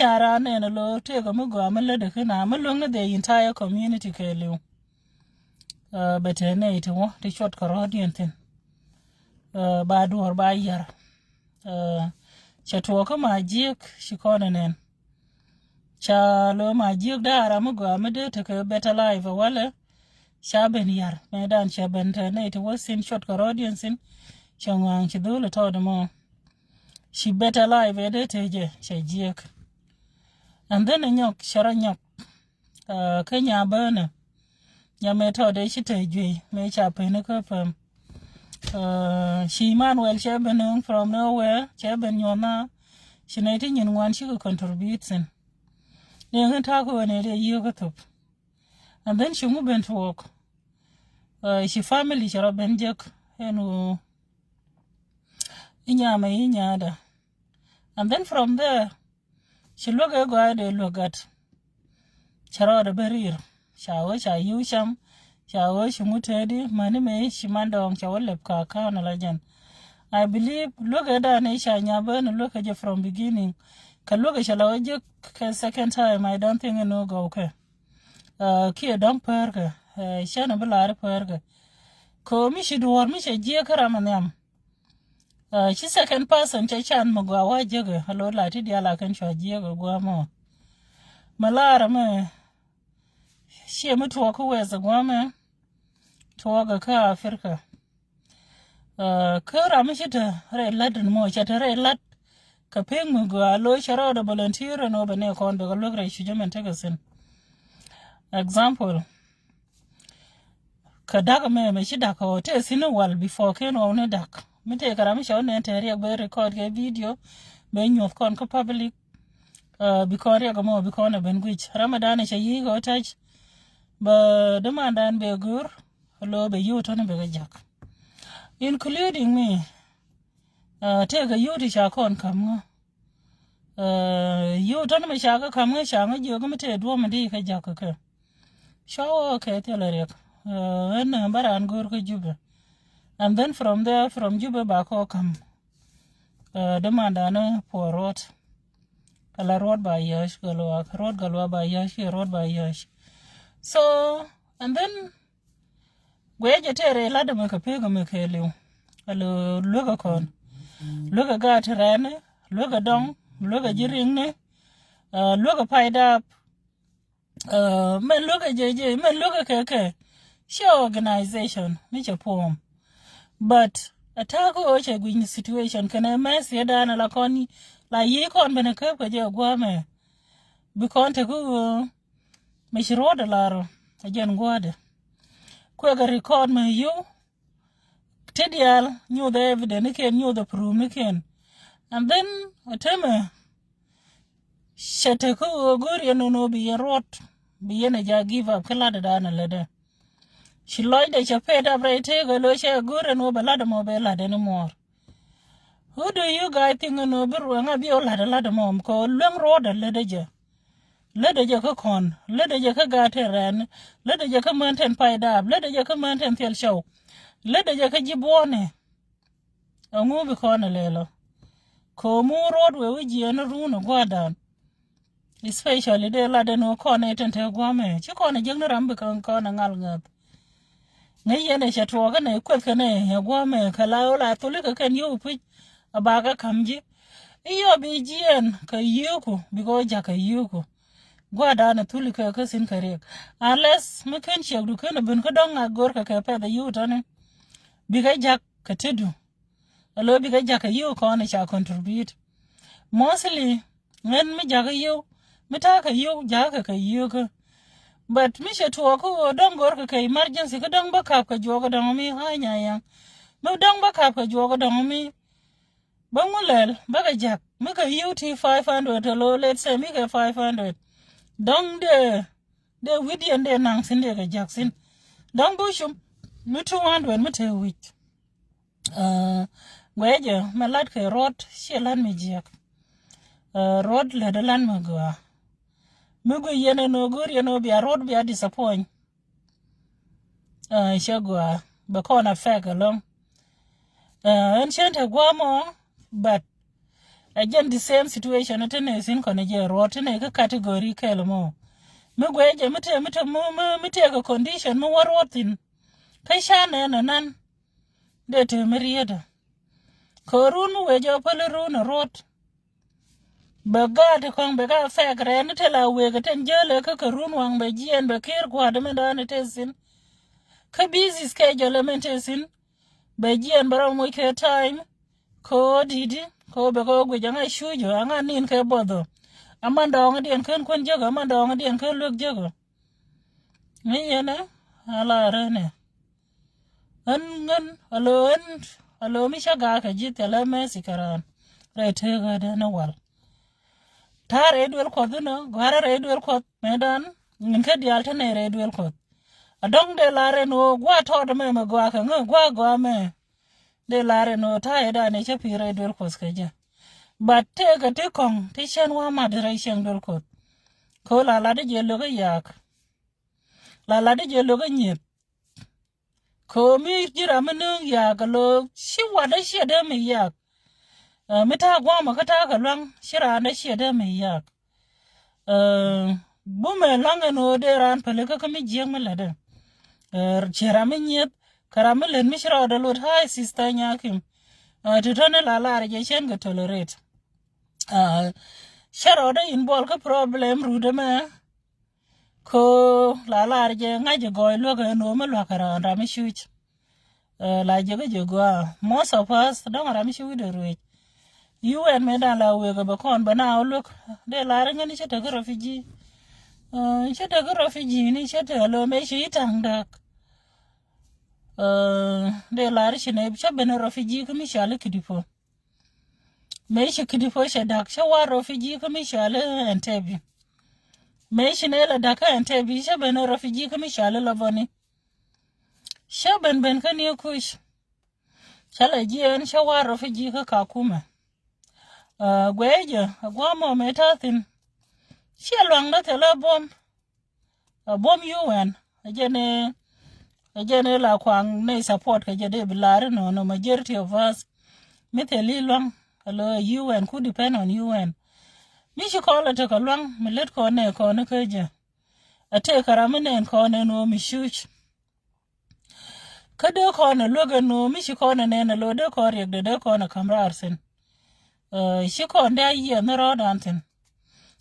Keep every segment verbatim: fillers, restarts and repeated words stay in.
Ca raan nɛn a lo̱o̱r tëëkɛ mi gɔaa mi lätdɛ kä na mi luäŋni the entire community kɛɛliw. Bɛ te nɛy ti wä ti cuɔt kɛ rɔ̱diɛn thi̱n. Ba duɔ̱ɔ̱r ba yar. Cɛ tuɔɔkä ma jiäk ci kɔn ɛ nɛn. Ca lo̱o̱ ma jiäk da̱a̱ ram mi gɔaa mi dee tekɛ better life ɛ walɛ. Ca ben yar mɛ dan cɛ ben te nɛy ti wä thi̱n cuɔt kɛ rɔ̱diɛn thi̱n. Cɛ ŋɔaŋ ci dho̱l ɛ tɔɔdɛ mɔ. Ci better life ɛ dee te jɛ cɛ jiäk. And then ɛ nyɔk cɛ rɔ nyɔk. Kä nya bänä nya mɛ tɔɔdɛ ci te juey mɛ ca peni kä päm. Ci man wɛl cɛ ben nööŋ from nowhere cɛ ben nyuɔn na. Ci nɛy ti nyin ŋuan cikɛ contribute thi̱n. Ni ŋän ta̱a̱ kä wä nɛy ti yiëë kä thop. And then ci ŋu ben tuɔɔk. Ci family cɛ rɔ ben jek ɛn ɣöö inyamɛ inyada. And then from there ci luäk ɛ gɔaa dee luäk gat. Cɛ rɔɔdɛ ben riir ca wee ca yiw cam. Ca wee ci ŋut tëëdi mäni mëë ci man dɔɔŋ ca wee lɛp ka ka̱n ala jɛn. I believe luäk ɛ dan i̱ ca nya ben luäk ɛ jɛ from beginning. Kɛ luäk ɛ cɛ la wee jek kɛ second time I don't think ɛ nɔ gɔw kɛ. Kiɛ dɔ̱ŋ pärkɛ cɛn ɛ bi laari pärkɛ. Kɛ mi ci duɔ̱ɔ̱r mi cɛ jiɛk kä ram ɛ nhiam. Ci second person cɛ can mi gɔaa wa jiäkɛ a lo̱ la ti diaal a kɛn cua jiäkɛ gua̱a̱mɔ. Mi laarɛ mi ciɛ mi tuɔɔk kä wɛth ɛ gua̱a̱mɛ. Tuɔɔkɛ kä Africa. Kä ram mi ci te rɛy la̱t in mɔ cɛ te rɛy la̱t. Kɛ pek mi gɔaa lo̱ cɛ rɔɔdɛ volunteer in wä bɛ nɛ kɔn bɛ kɛ luäk rɛy cucä min tekɛ thi̱n. Example. Kɛ da̱k mɛ mɛ ci da̱k ɔ tëë thi̱n wal before ken ɣɔw ni da̱k mi tëë kɛ ram mi cɛ wä nɛn tëë riɛk bɛ record kɛ video. Bɛ nyuɔth kɔn kä public. Bi kɔn riɛk mɔ bi kɔn ɛ ben guic ram mi dan cɛ yi̱i̱ kɛ wä ta̱c. Bɛ dämandan bɛ go̱o̱r. Lo bɛ yio̱w tɔ̱ni bɛ kɛ ja̱k. Including me. Tëë kɛ yio̱w ti ca kɔn ka̱m ŋä. Yio̱w tɔ̱ni mi ca kä ka̱m ŋä ca ŋä jiök mi tëë duɔ̱m mi di kɛ ja̱k kɛ kɛ. Cua wä kɛ thilɛ riɛk. Ɛn bä raan go̱o̱r kä Jubɛ. And then from there from Jubɛ ba kɔ ka̱m. Dämandan puɔ ruɔt. Ala ruɔt ba yäc kä luaak ruɔt kä luaak ba yäc kiɛ ruɔt ba yäc. So and then guɛ jɛ tɛɛrɛ lat dämɛ kɛ pek dämɛ kɛ liw. Alo luekä kɔn luekä gaat rɛɛni luekä dɔŋ luekä ji̱ riŋni. Luekä pay dap. Mɛn luekä jɛ jɛ mɛn luekä kɛ kɛ. Ciɛ organization mi cɛ puɔm. But a ta̱a̱ kä ɣöö cɛ gui̱ny situation kɛnɛ mɛs yɛ da̱a̱n ala kɔn la yi̱ kɔn ben a käp kɛ jɛ gua̱a̱mɛ. Bi kɔn te kä ɣöö mɛ ci ruɔ̱t a lar a jɛn gua̱a̱dɛ. Kuɛ kɛ record mɛ yio̱w. Ti diaal nyuuth evidence ni ken nyuuth a proof ni ken. And then a temɛ cɛ te kä ɣöö go̱o̱r yɛn nɔnɔ bi yɛn ruɔt bi yɛn a ja give up kä lat a da̱a̱n a lätdɛ. Ci lɔcdɛ cɛ pet up rɛy tëëk ɛ lo̱ cɛ go̱o̱r ɛn ɣöö bɛ lat ɛmɔ bɛ lat ɛn muɔɔr. Who do you guys think ɛn ɣöö bi ruɛŋ a bi ɣä lat ɛ lat ɛmɔ kɛ ɣöö lueŋ ruɔt ɛ lätdɛ jɛ. Lätdɛ jɛ kä kɔn lätdɛ jɛ kä gaat tɛn rɛɛn. Lätdɛ jɛ kä män tɛn pay daap lätdɛ jɛ kä män tɛn thiɛl cɔw. Lätdɛ jɛ kä ji̱ buɔ̱ɔ̱nɛ. Ɛŋu bi kɔn ɛ lɛl ɔ. Kɛ ɣöö mi wä ruɔt wee wi̱c jiɛɛn ni ruun ɛ gua̱a̱dan. Especially dee lat ɛn ɣöö kɔn ɛ tɛn te gua̱a̱mɛ ci kɔn ɛ jiäkni ram bi kɔn kɔn ɛ ŋal ŋäth. Ŋäc yɛn ɛ cɛ tuɔɔk kɛnɛ kueth kɛnɛ ɛ gua̱a̱mɛ kɛ la ɣöö la tholi kɛ kɛn yio̱w puc. A ba kɛ ka̱m ji̱ i̱ yɔ bi jiɛɛn kɛ yio̱o̱ku bikɛ ɣöö ja̱k kɛ yio̱o̱ku. Gua̱a̱dan ɛ thuli kɛ kä thi̱n kɛ riɛk. Unless mi ken ciɛkdu ken ɛ ben kä dɔ̱ŋ a go̱r kɛ kɛ pɛth ɛ yio̱o̱k tɔ̱ni. Bikɛ ja̱k kɛ tetdu. Alo bikɛ ja̱k kɛ yio̱o̱k kɔn ɛ ca contribute. Mostly ŋän mi jakä yio̱w mi ta̱a̱ kɛ yio̱w jakä kɛ yio̱kä. But mi cɛ tuɔɔk kä ɣöö dɔ̱ŋ go̱rkɛ kɛ emergency kä dɔ̱ŋ bä kap kɛ juɔk kä dɔ̱ŋ mi ɣa̱a̱ nyayaŋ. Mi dɔ̱ŋ bä kap kɛ juɔk kä dɔ̱ŋ mi bä ŋu lɛl bä kɛ ja̱k mi kɛ yio̱w ti five hundred tɛ lo̱ let's say mi kɛ five hundred. Dɔ̱ŋ dee dee wi̱diɛn dee naŋ thi̱n dee kɛ ja̱k thi̱n. Dɔ̱ŋ bä cum mi two hundred mi te wi̱c. Guɛcɛ mɛ lat kɛ ruɔt ciɛ lat mi jiɛk. Ruɔt lät ɛ lat mi gɔaa. Mi gui yɛn ɛn ɣöö go̱o̱r yɛn ɣöö bia ruɔt bia disappoint. Cɛ gɔaa bɛ kɔn affect ɛlɔ̱ŋ. Ɛn cɛn te gua̱a̱mɔ but Ɛ jɛn the same situation ti nɛ thi̱n kɔn ɛ jɛ ruɔt ti nɛ kä category kɛl mɔ. Mi guɛ jɛ mi tëë mi tëë mi mi mi tëë kɛ condition mi wä ruɔt thi̱n. Kä ca nɛ nɛ nan. Dee tëë mi rietdä. Kɛ run mi wee jɛ päli run ɛ ruɔt. Bɛ gaat ti kɔŋ bɛ ka fɛk rɛn ni te la wek ɛ ten jälɛ kä kɛ run waŋ bɛ jiɛn bɛ ker gua̱a̱t mi dɔ̱ɔ̱n ɛ te thi̱n. Kä busy schedule mi te thi̱n. Bɛ jiɛn bɛ rɔ moc kɛ time. Kɛ ɣöö di̱t i̱ kɛ ɣöö bɛ kɛ ɣöö guic aŋa cuc ɣöö aŋa nin kɛ buɔth ɣöö. Aman dɔɔŋädiɛn ken kuän jek ɣöö aman dɔɔŋädiɛn ken luek jek ɣöö. Ŋäc yɛn ɛ a la rɛn ɛ. Ɣän ŋän a lo̱o̱ ɣän a lo̱o̱ mi cä gaak kɛ ji̱ thilɛ mɛsi kɛ raan. Rɛy tëëk ɣädɛ ni wal. Ta̱a̱ rɛy duel kuɔth inɔ gua̱a̱rä rɛy duel kuɔth mëëdan. Ŋin kä diaal te nɛy rɛy duel kuɔth. A dɔ̱ŋ dee lar ɛn ɣöö gua̱a̱ tɔɔt ɛmɛ mɛ gɔaa kɛ ŋä gua̱a̱ gɔaa mɛ. Dee lar ɛn ɣöö ta̱a̱ ëëdan ëë cä pi̱i̱ rɛy duel kuɔth kɛ jɛ. But tëëkɛ ti kɔ̱ŋ ti cɛn wa mat rɛy cieŋ duel kuɔth. Kɛ ɣöö la lat i̱ jɛ lo̱k i̱ yaak. La lat i̱ jɛ lo̱k i̱ nyieth. Kɛ ɣöö mi ji̱ ram mi nööŋ yaak kɛ lo̱k ci watdä ciɛ dee mi yaak. Ɛ, mi ta̱a̱ gua̱a̱mä kä ta̱a̱ kɛ lua̱ŋ ci raan dee ciɛ dee mi yaak. Ɛ, bumɛ lua̱ŋ ɛn ɣöö dee raan päli kä kä mi jiääk mi lätdɛ. Ɛ, ciɛ ram mi nyieth kɛ ram mi lät mi ci rɔɔdɛ lot hi sister Nyakim. Ɛ, ti tɔ̱ni la lar jɛ cɛn kɛ tolerate. Ɛ, cä rɔɔdɛ in buɔl kä problem rut ɛmɛ. Ko la lar jɛ ŋa̱c jɛ gɔɔy luäk ɛn ɣöö mi luäk kɛ raan ram mi cuc. Ɛ, la jɛ kä jɛ gɔaa most of us dɔ̱ŋ ram mi cuc dee ruëc. U N mëëdan la wëë kɛ bɛ kɔn bɛ na ɣä luäk dee lar ŋäni cä te kä refugee. Ɛ, cä te kä refugee ni cä te alo mëë ci i̱ ta̱ŋ da̱k. Ɛ, dee lar ci nɛ cä ben refugee kä mi cɔal i̱ Kidipo. Mëë ci Kidipo cɛ da̱k cä war refugee kä mi cɔal i̱ Entebbe. Mëë ci nɛ la da̱k kä Entebbe cä ben refugee kä mi cɔal i̱ Laboni. Cä ben ben kä New Kuc. Cä la jiɛɛn cä war refugee kä Kakuma. Ɛ, guɛcä a gua̱a̱mɔ mëë ta̱a̱ thi̱n. Ciɛ luaŋdä thilɛ buɔ̱m. A buɔ̱m U N a jɛn ɛ a jɛn ɛ la kuaŋ nɛ support kɛ jɛ dee bi lar inɔ nɔ majority of us. Mi thil i̱ luaŋ a lo U N ku depend on U N. Mi ci kɔn la tekɛ luaŋ mi lät kɔn nɛ kɔn kä jɛ. A tekɛ ram mi nɛn kɔn ɛn ɣöö mi cuc. Kä dee kɔn ɛ luäk ɛn ɣöö mi ci kɔn ɛ nɛn ɛ lo dee kɔn riɛkdɛ dee kɔn ɛ ka̱m raar thi̱n. Ɛ, ci kɔn dee a yiɛth ni rɔɔdan thi̱n.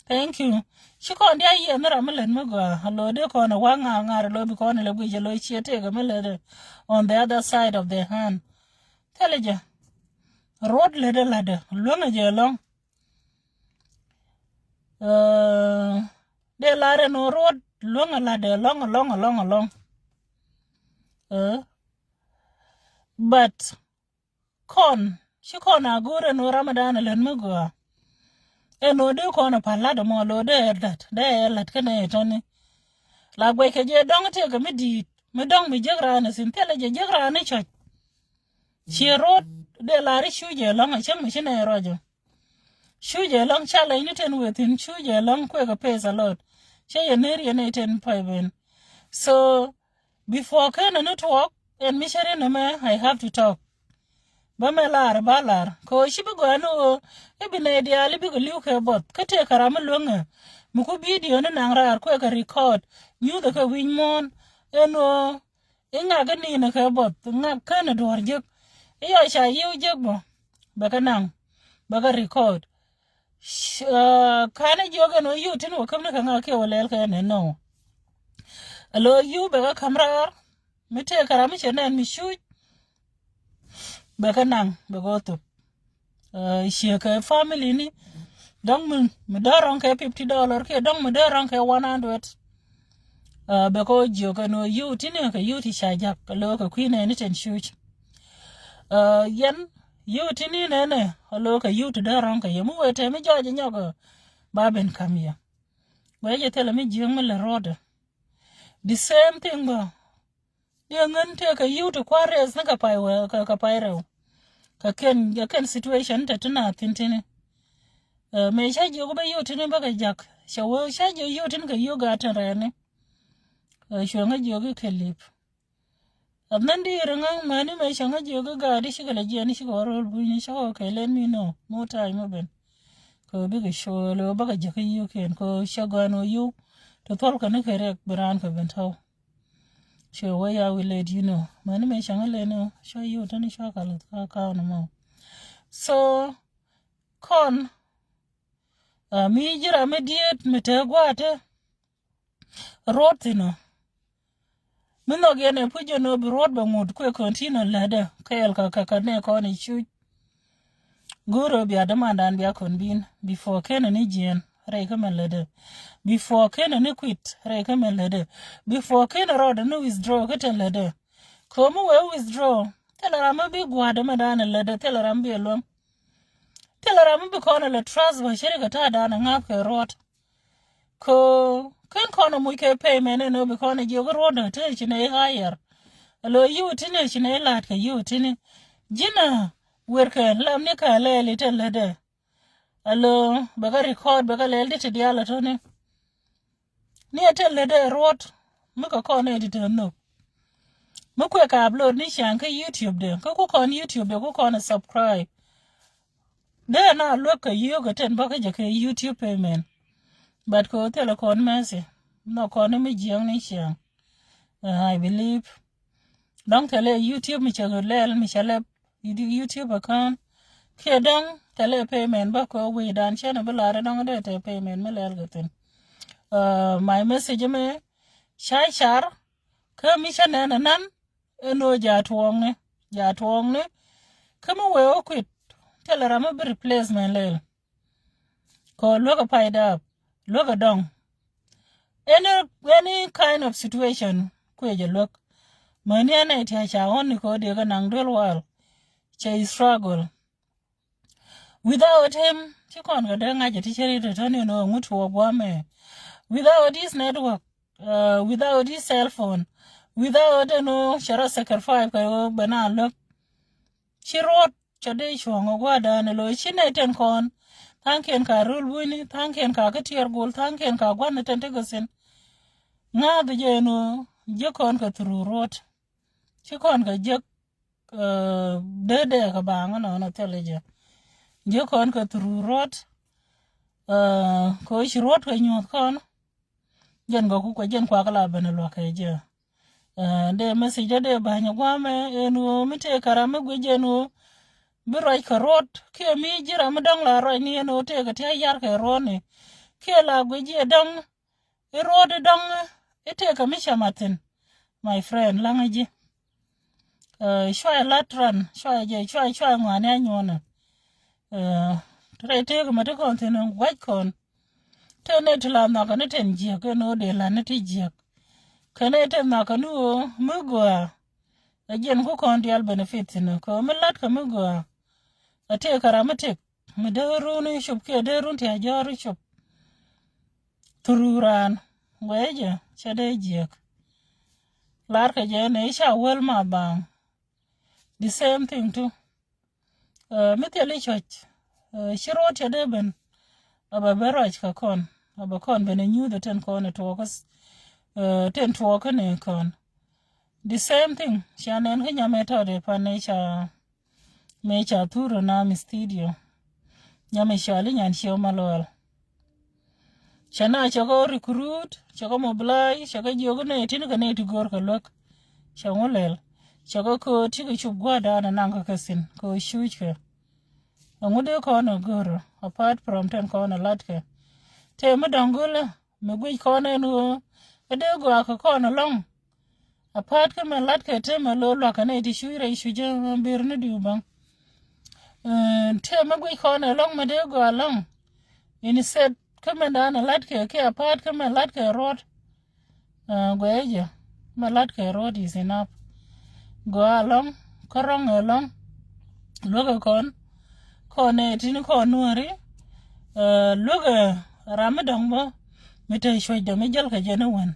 Thank you. Ci kɔn dee a yiɛth ni ram mi lät mi gɔaa a lo dee kɔn ɛ wa̱k ŋa̱a̱r ŋa̱a̱r ɛ lo bi kɔn ɛ lɛ guic ɛ lo ciɛ tëëk ɛ mi lät ɛ on the other side of the hand. Thilɛ jɛ ruɔt lät ɛ la̱tdɛ luäŋ ɛ jɛ ɛlɔ̱ŋ. Ɛ, dee lar ɛn ɣöö ruɔt luäŋ ɛ la̱tdɛ ɛlɔ̱ŋ ɛlɔ̱ŋ ɛlɔ̱ŋ ɛlɔ̱ŋ. Ɛ, but kɔn ci kɔn a go̱o̱r ɛn ɣöö ramadan ɛ lät mi gɔaa. Ɛn ɣöö dee kɔn ɛ pa̱l la̱t ɛmɔ lo̱o̱ dee ɛ la̱t dee ɛ la̱t kɛnɛ ɛ tɔ̱ni. La guɛckɛ jɛ dɔ̱ŋ tëëkɛ mi di̱i̱t mi dɔ̱ŋ mi jiäk raan ɛ thi̱n thilɛ jɛ jiäk raan ɛ cɔc. Ciɛ ro̱o̱t dee lar i̱ cuc ɛ lɔ̱ŋ ɛ cäŋ mi ci nɛ ɛ ruac ɔ. Cuc ɛ lɔ̱ŋ ca lɛcni ten wëë thi̱n cuc ɛ lɔ̱ŋ kuekɛ peth a lot. Cä yɛ ner yɛn ɛ ten pay ben. So before kenɛ ni tuɔɔk ɛn mi cä rin ɛmɛ I have to talk. Bä mɛ lar ba lar kɛ ɣöö ci bi gɔaa ni ɣöö i̱ bi nɛy diaal i̱ bikɛ li̱w kɛ buɔth kä tëëkɛ ram mi luäŋɛ. Mi ku bidio ni naŋ raar kuekɛ record nyuthɛ kɛ wi̱c muɔ̱ɔ̱n. Ɛn ɣöö i̱ ŋak i̱ ni̱n kɛ buɔth i̱ ŋak känɛ duɔ̱ɔ̱r jek. I̱ yɔ ca yiëw jek bä bɛ kɛ naŋ bɛ kɛ record. Ka̱n i̱ jiök ɛn ɣöö yiëw tin wä käm ni kɛ ŋak kiɛ wä lɛl kɛ ɛn ɛn nɔ. Alo yiëw bɛ kɛ ka̱m raar mi tëëkɛ ram mi cɛ nɛn mi cuc. Bɛ kɛ naŋ bɛ kɛ wä thop. Ciɛ kɛ family ni dɔ̱ŋ mi mi dee rɔ̱ŋ kɛ fifty dollar kiɛ dɔ̱ŋ mi dee rɔ̱ŋ kɛ one hundred. Bɛ kɛ wä jiök ɛn ɣöö yiëw tini kɛ yiëw ti ca jak kɛ lo̱o̱ kɛ kui̱ nɛɛni ten cuc. Yɛn yiëw tini nɛnɛ kɛ lo̱o̱ kɛ yiëw ti dee rɔ̱ŋ kɛ yɛ mi wee tɛm mi jɔɔc nyɔk. Ba ben ka̱m yɛ guɛcɛ thilɛ mi jiäk mi lɛ ro̱o̱dɛ. The same thing bä. Diɛ ŋän tëë kɛ yiw ti kua̱r rɛth ni kɛ pay wee kɛ kɛ pay rɛw. Kɛ kɛn kɛ kɛn situation te ti na thin tini. Mëë ca jiök bä yiw tini bä kɛ jak cɛ wee ca jiök yiw tini kɛ yiw gaat tin rɛɛni. Cuɛ ŋä jiök i̱ kɛ lip. Ɛn nän di ri ŋä mäni mëë cɛ ŋä jiök i̱ gaat i̱ cikɛ lɛ jiɛn i̱ cikɛ wä ro̱l bunyni cä wä kɛ len mi nɔ mi wä ta̱a̱c mi ben. Kɛ bikɛ show lo bakɛ jäkä yio̱kiɛn kɛ cɛ gɔn wä yio̱w. Ti thuɔl kɛ ni kɛ riɛk bi raan kɛ ben tɔw. Cɛ wä ya wi̱i̱ let you know. Mani mɛ cäŋ lɛ ni cua yio̱w tini cua kal ka kaw ni mɔ. So kɔn mi ji̱ ram mi diet mi te gua̱a̱tɛ. Ruɔt thi̱n ɔ. Mi nhɔk yɛn ɛ puc jɛ nɔ bi ruɔt bɛ ŋut kuɛ kɔn ti nɔ lätdɛ kɛɛl kɛ kɛ kɛ nɛ kɔn i̱ cuc. Go̱o̱rɛ bia dämandan bia kɔn bin before kenɛ ni jiɛn rɛy kä mɛ lätdɛ. Before kenɛ ni kuit rɛy kä mɛ lätdɛ. Before kenɛ rɔɔdɛ ni withdraw kä tɛ lätdɛ. Ko̱mi wee withdraw thilɛ ram mi bi gua̱a̱dɛ mɛ danɛ lätdɛ thilɛ ram bi ɛ luäŋ. Thilɛ ram mi bi kɔn ɛ lɛ trust bä ceri kɛ ta̱a̱ danɛ ŋa̱th kɛ ruɔt. Ko ken kɔn a muc kɛ payment ɛn ɔ bi kɔn a jiök ruɔ̱ndä te ci nɛ i̱ ɣa̱yɛr. Alo yiw tini ci nɛ i̱ la̱t kɛ yiw tini. Ji̱n a wer kɛ lam ni ka lɛɛli te lätdɛ. Alo bɛ kɛ record bɛ kɛ lɛɛl ti ti diaal a tɔni. Ni a te lätdɛ ruɔ̱t mi kɛ kɔn ɛ ti te nhök. Mi kuɛ ka upload ni ciaŋ kä YouTube de kä ku kɔn YouTube de ku kɔn a subscribe. Dee na luäk kɛ yio̱o̱k kɛ ten bä kä jɛ kɛ YouTube payment. But kɛ ɣöö thilɛ kɔn message nɔ kɔn mi jiɛŋ ni ciɛŋ. I believe dɔ̱ŋ thilɛ YouTube mi cɛ lɛl mi cɛ lɛp YouTube account. Kiɛ dɔ̱ŋ thilɛ payment bä kɛ ɣöö wi̱i̱dan cɛn bi lar dɔ̱ŋ dee te payment mi lɛl kɛ thin. My message mi ca car kä mi cä nɛn anan. Ɛn ɣöö ja̱ tuɔɔkni ja̱ tuɔɔkni. Kä mi wee wä kuit thilɛ ram mi bi replacement lɛl. Kɛ ɣöö luäk ɛ pay dap luäk ɛ dɔŋ. Any any kind of situation kuiɛ jɛ luäk. Mäni ɛn ɛ tia̱ ca ɣɔ̱n ni kɛ ɣöö dee kɛ naŋ duel wal. Cɛ struggle. Without him ci kɔn kɛ dee ŋa̱c ɛ ti cɛ ri tɔ̱tɔ̱ni nɔ ŋut tuɔɔk guamɛ. Without his network, without his cell phone, without ɛn ɣöö cɛ rɔ sacrifice kɛ ɣöö bɛ na luäk. Ci ruɔt cɛ dee cuɔ̱ŋ ɛ gua̱a̱dan ɛ lo̱c ci nɛy tɛn kɔn. Tha̱a̱ŋkiɛn ka röl buini tha̱a̱ŋkiɛn ka kä tiɛɛr gol tha̱a̱ŋkiɛn ka gua̱n ɛ tɛn ti gäthin. Ŋa̱a̱th jɛ ɛn ɣöö jiäk kɔn kɛ through ruɔt. Ci kɔn kɛ jiäk dee dee kɛ baaŋ ɛnɔnɔ thilɛ jɛ. Jiäk kɔn kɛ through ruɔt. Kɛ ɣöö ci ruɔt kɛ nyuɔ̱th kɔn. Jɛn gɔku kɛ jɛn kuak la ben luak kɛ jɛ. Dee message dee dee ba̱ny guamɛ ɛn ɣöö mi tëë kɛ ram mi guic ɛn ɣöö bi ruac kɛ ruɔt kiɛ mi ji̱ ram mi dɔ̱ŋ la ruac ni ɛn ɣöö tëë kɛ tia̱ yar kɛ ruɔt ni. Kiɛ la guic jiɛ dɔ̱ŋ i̱ ruɔt i̱ dɔ̱ŋ i̱ tëë kɛ mi cɛ mat thi̱n. My friend laŋä ji̱. Cuayɛ lat ran cuayɛ jɛ cuayɛ cuayɛ ŋuani a nyuɔnɛ. Rɛy tëëk mɛ ti kɔn thi̱n gua̱c kɔn. Te nɛ ti la nhɔkä ni ten jiäk ɛn ɣöö dee la̱t ni ti jiäk. Kɛn ɛ te nhɔkä ni ɣöö mi gɔaa. Ɛ jiɛn ku kɔn diaal benefit thi̱n kɛ ɣöö mi la̱t kɛ mi gɔaa. Ɛ tëëk kɛ ram mi tëk mi dee run i̱ cop kiɛ dee run ti a jɔ̱ɔ̱r i̱ cop. Through raan guɛcɛ cɛ dee jiäk. Larkɛ jɛ nɛ i̱ ca wäl ma baaŋ. The same thing too. Mi thil i̱ cuɔ̱c ci ruɔ̱t cɛ dee ben. A bɛ ben ruac kɛ kɔn a bɛ kɔn ben a nyuuth a ten kɔn a tuɔɔkä. Ten tuɔɔkä ni kɔn. The same thing cia nɛn kä nyamɛ tɔt i̱ pan i̱ ca. Mëë ca thur ɛ nam studio. Nyam ɛ cɔal i̱ nyan ciɛ ɔ ma luɔl. Cɛ na cɛ kɛ recruit cɛ kɛ mobilize cɛ kɛ jiök i̱ nɛy tin kɛ nɛy ti go̱o̱r kɛ luäk. Cɛ ŋu lɛl cɛ kɛ kööt cikɛ cup gua̱a̱r da̱a̱n ɛ naŋ kɛ kɛ thi̱n kɛ ɣöö cuuckɛ. Ɛŋu dee kɔn ɛ go̱o̱r apart from tɛn kɔn ɛ latkɛ. Tëë mi dɔ̱ŋ go̱lä mi guic kɔn ɛn ɣöö ɛ dee gɔaa kɛ kɔn ɛlɔ̱ŋ. Apa̱a̱t kä mɛ latkɛ tëë mɛ lo̱o̱ luakä nɛy ti cuc rɛy cuc ɛ ber ni diw baŋ. Tëë mɛ guic kɔn ɛlɔ̱ŋ mɛ dee gɔaa ɛlɔ̱ŋ. Instead kä mɛ da̱a̱n ɛ latkɛ kiɛ apa̱a̱t kä mɛ latkɛ ruɔ̱t. Guɛcɛ jɛ mɛ latkɛ ruɔ̱t is enough. Gɔaa ɛlɔ̱ŋ kä rɔ̱ŋ ɛlɔ̱ŋ. Luäkɛ kɔn kɔn nɛy tini kɔn nuääri. Luäkɛ ram mi dɔ̱ŋ bä mi te cuɔ̱cdɛ mi jäl kɛ jɛ ni wän.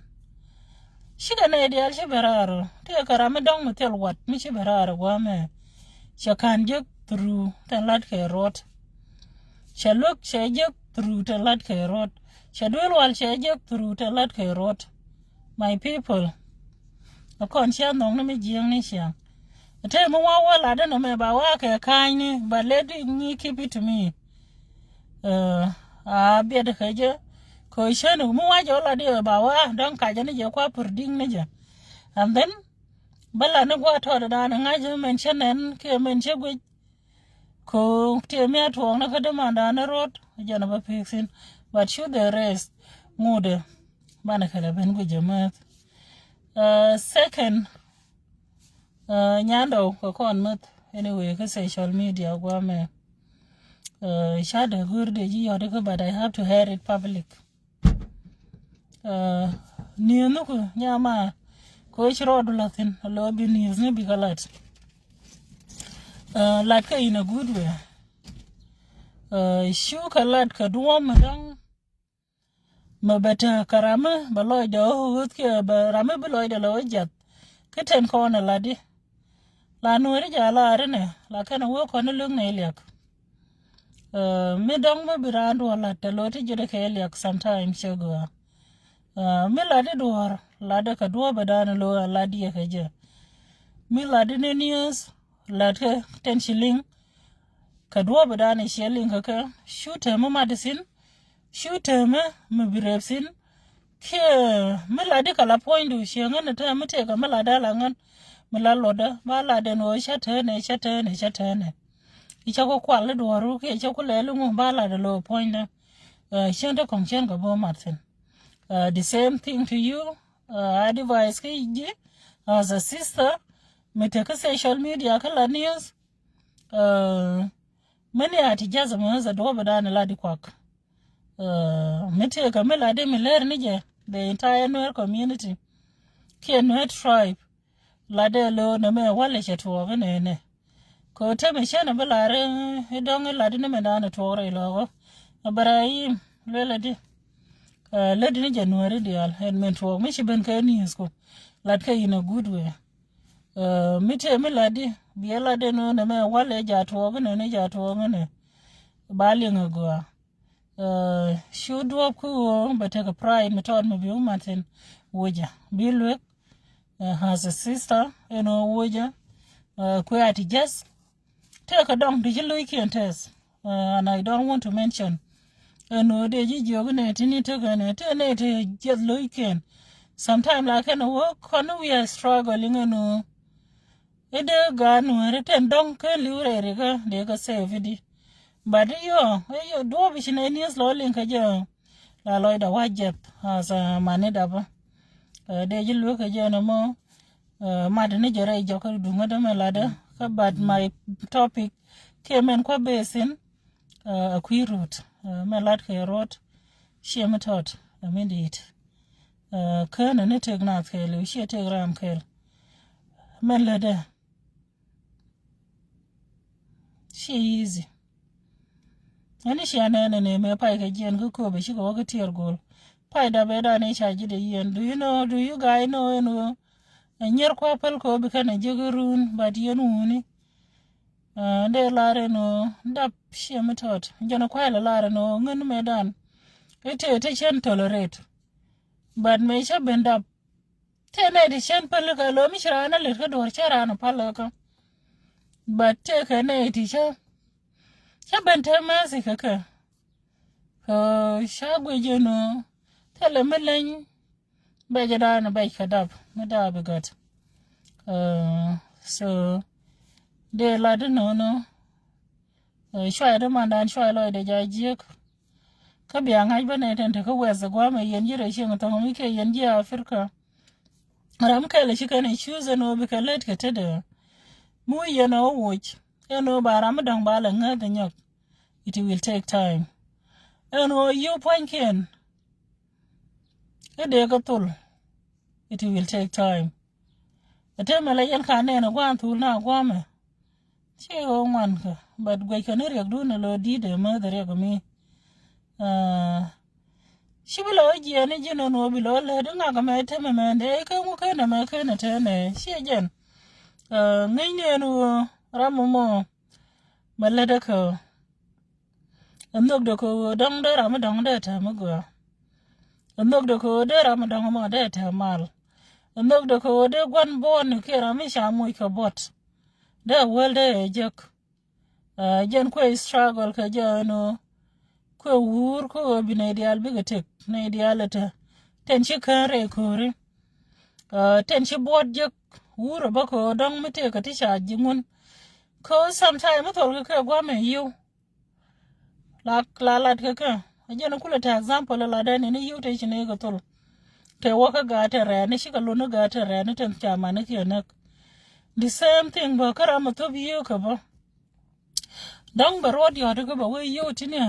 Cikɛ nɛy diaal ci bɛ raar ɔ tëëkɛ ram mi dɔ̱ŋ mi thil wat mi ci bɛ raar ɔ gua̱a̱mɛ. Cɛ ka̱n jek through tɛn latkɛ ruɔ̱t. Cɛ luäk cɛ jek through tɛn latkɛ ruɔ̱t. Cɛ duel wal cɛ jek through tɛn latkɛ ruɔ̱t. My people. Ɛ kɔn cia nhɔkni mi jiäkni ciaŋ. Ɛ tëë mi wa wä latdä nɔmɛ ba wa kɛ ka̱a̱cni but let me keep it to me. A biɛt kɛ jɛ kɛ cän mi wac ɔ la di ba wa dɔŋ kacä ni jɛ kua pur diŋ ni jɛ. And then bä la ni gua tɔt dan ŋa̱c mɛn cä nɛn kiɛ mɛn cä guic. Kɛ ti mi a tuɔɔk ni kä dämandan ni rot jɛn bä pik thin. But should the rest ŋudɛ banɛ kɛ lɛ ben guic jɛ mäth. Second, nyandɔw kɛ kɔn mäth anyway kä social media guamɛ. Ca dee go̱r dee ji̱ yɔt ikä, but I have to hear it public. Ni̱i̱ nhuk nyama koc rɔɔdu la̱thin a lo̱ bi ni̱i̱ ni bikɛ lat. Lat kä in a good way. Cu kɛ lat kɛ duɔ̱ɔ̱m mi dɔ̱ŋ. Mɛ bɛ te kɛ ramä bɛ lɔcdɛ ɣöth kiɛ bɛ ramä bi lɔcdɛ lɛ wä jiath. Kä ten kɔn ɛ latdi la nuɔ̱ɔ̱ri jɛ a laari nɛ la kɛn ɛ wee kɔn ni lök nɛ iliak. Mi dɔ̱ŋ mi bi raan duɔ̱ɔ̱r lat tɛ lo̱ ti ji̱ dee kɛ iliak sometime cɛ gɔaa. Mi latdi duɔ̱ɔ̱r latdɛ kɛ duɔ̱ɔ̱p ɛ da̱a̱n lo̱ a latdi ɛ kɛ jɛ. Mi latdi ni niööth latkɛ ten ci liŋ. Kɛ duɔ̱ɔ̱p ɛ da̱a̱n ɛ ciɛ liŋ kɛ kɛ cu täämä mat thi̱n. Cu täämä mi bi rep thi̱n. Kiɛ mi latdi kɛ la puɔ̱nydu ciɛ ŋän ɛ täämä tëëkɛ mi latdä la ŋän. Mi la luɔtdä ba latdɛ ni ɣöö cä täämɛ cä täämɛ cä täämɛ. I̱ cä ku kual i̱ duɔ̱ɔ̱ru kiɛ cä ku lɛl i̱ ŋu ba latdɛ lo̱ puɔ̱nydä. Cien te kɔ̱ŋ cien kɛ bo̱o̱ mat thi̱n. The same thing to you. Advice kä ji̱ as a sister mi te kä social media kä la news. Many a ti jath mi ɣäth a duɔ̱ɔ̱p ɛ da̱a̱n ɛ latdi kuak. Mi tëëkɛ mi latdi mi lɛr ni jɛ the entire Nuer community kiɛ Nuer tribe. Latdɛ lo̱o̱ nɛ mɛ walɛ cɛ tuɔɔk inɛ inɛ. Kɛ ɣöö temɛ cɛn ɛ bi lar i̱ dɔ̱ŋ i̱ latdi ni mɛ da̱a̱n ɛ tuɔɔk rɛy lɔɔk ɣä. Ɛ bɛ rɛy yim luelɛ di. Lätdi ni jɛ Nuääri diaal ɛn min tuɔɔk mi ci ben kɛ ni̱i̱th ku lat kɛ in a good way. Mi tëë mi latdi biɛ latdɛ ni ɣöö nɛ mɛ walɛ ja̱ tuɔɔk inɛ ni ja̱ tuɔɔk inɛ. Ba liŋ a gɔaa. Cu duɔ̱ɔ̱p kä ɣöö bɛ tekɛ pride mi tɔɔt mi bi wä mat thi̱n wocä bi luek. As a sister ɛn ɣöö wocä kuɛ a ti jäth. Tëëkɛ dɔ̱ŋ ti ci lo̱ckiɛn tɛth. And I don't want to mention ɛn ɣöö dee ji̱ jiök inɛ ti ni tekɛ nɛ tëë nɛ ti jiɛth lo̱ckiɛn. Sometime la kɛn ɛ wä kɔn ni we are struggling ɛn ɣöö i̱ dee gaat Nuääri tin dɔ̱ŋ ken li̱w rɛy rikä dee kä save i̱di. But i̱ yɔ i̱ yɔ duɔ̱ɔ̱p i̱ ci nɛ nieth lɔ liŋ kä jɛ. La lɔcdɛ wa jɛth as a mani dapä. Dee ji̱ lueek kä jɛ nɔmɔ. Mat ni jɛ rɛy jɔk kä duŋä dämɛ latdä kä but my topic kiɛ mɛn kua̱ besin. A kui̱ rut mɛ lat kɛ rot. Ciɛ mi tɔt ɛ mi di̱i̱t. Kään ni tëk naath kɛɛl i̱ ciɛ tëk ram kɛɛl. Mɛ lätdɛ ciɛ easy. Ɛn i̱ cia nɛɛnɛ ni mɛ pay kɛ jiɛn kä kööbɛ cikɛ wä kä tiɛɛr go̱o̱l. Pay dapɛ dan i̱ ca ji̱ dee yiɛn do you know do you guy know ɛn ɣöö. Ɛ nyier kua̱ päl kööbi kɛn ɛ jiäk i̱ ruun but yɛn wuni. Dee lar ɛn ɣöö dap ciɛ mi tɔt jɛn kua̱c lɛ lar ɛn ɣöö ŋän mɛ dan. I̱ tëë te cɛn tolerate. But mëë cä ben dap tëë nɛy ti cɛn pälikä lo̱ mi ci raan a lät kä duɔ̱ɔ̱r cä raan a paläkä. But tëëkɛ nɛy ti cä cä ben te mɛthi kä kɛ. Kä ca guic ɛn ɣöö thilɛ mi leny. Bɛc ɛ da̱a̱n bɛc kɛ dap mi da̱a̱ bi gät. So dee lat inɔnɔ. Cuay dämandan cuay lɔcdɛ ja̱ jiäk. Kä bia ŋa̱c bä nɛ tɛn tekä wɛth ɛ gua̱a̱mɛ yɛn ji̱ rɛy cieŋ thɔ̱ŋ mi kiɛ yɛn ji̱ Africa. Ram kɛl ci kɛn ɛ cuth ɛn ɣöö bikɛ lät kɛ tetdɛ. Mi wi̱c yɛn ɛ wä woc ɛn ɣöö ba ram mi dɔ̱ŋ ba lɛ ŋäth ɛ nyɔk. It will take time. Ɛn ɣöö yio̱w pua̱nykiɛn. Kä dee kä thol. It will take time. Ɛ te mɛ la yɛn ka nɛn ɛ gua̱a̱n thul na gua̱a̱mɛ. Ci ɣöö ŋuan kä but guɛc kɛ ni riɛkdun ɛ lo̱ di̱t ɛ mäth ɛ riɛk mi. Ci bi lɔ jiɛn i̱ ji̱n ɛn ɣöö bi lɔ lät i̱ ŋak ɛmɛ te mɛ mɛn dee i̱ kä ŋu ken ɛmɛ ken ɛ te nɛ ci ɛ jɛn. Ŋäcni ɛn ɣöö ram ɛmɔ mɛ lät ɛ kä. Ɛ nhök dee kɛ ɣöö dɔ̱ŋ dee ram mi dɔ̱ŋ dee tɛm mi gɔaa. Ɛ nhök dee kɛ ɣöö dee ram mi dɔ̱ŋ mɔ dee tɛm mal. Ɛ nhök dee kɛ ɣöö dee gua̱n buɔ̱ɔ̱n kiɛ ram mi ca moc kɛ buɔ̱t. Dee wäl dee ɛ jek. Jɛn kuɛ struggle kɛ jɛ ɛn ɣöö Kɛ wuur kɛ ɣöö bi nɛy diaal bikɛ tëk, nɛy diaal ɛ te. Tɛn ci kään rɛy kööri. Tɛn ci buɔt jek wuur ɛ bä kɛ ɣöö dɔ̱ŋ mi tëëkɛ ti ca ji̱ ŋun. Kɛ ɣöö sometime mi thol kɛ kɛ gua̱a̱mɛ yiw. La la lat kɛ kɛ. A jɛn kulɛ te example la dɛn ni yiw te ci nɛy kɛ thol. Kɛ wä kä gaat te rɛɛni cikɛ luni gaat te rɛɛni tɛn ca mani kiɛ näk. The same thing bä kä ram a thop yiëë kɛ bä. Dɔ̱ŋ bɛ ruɔt yɔ̱t kä bɛ wee yio̱w tini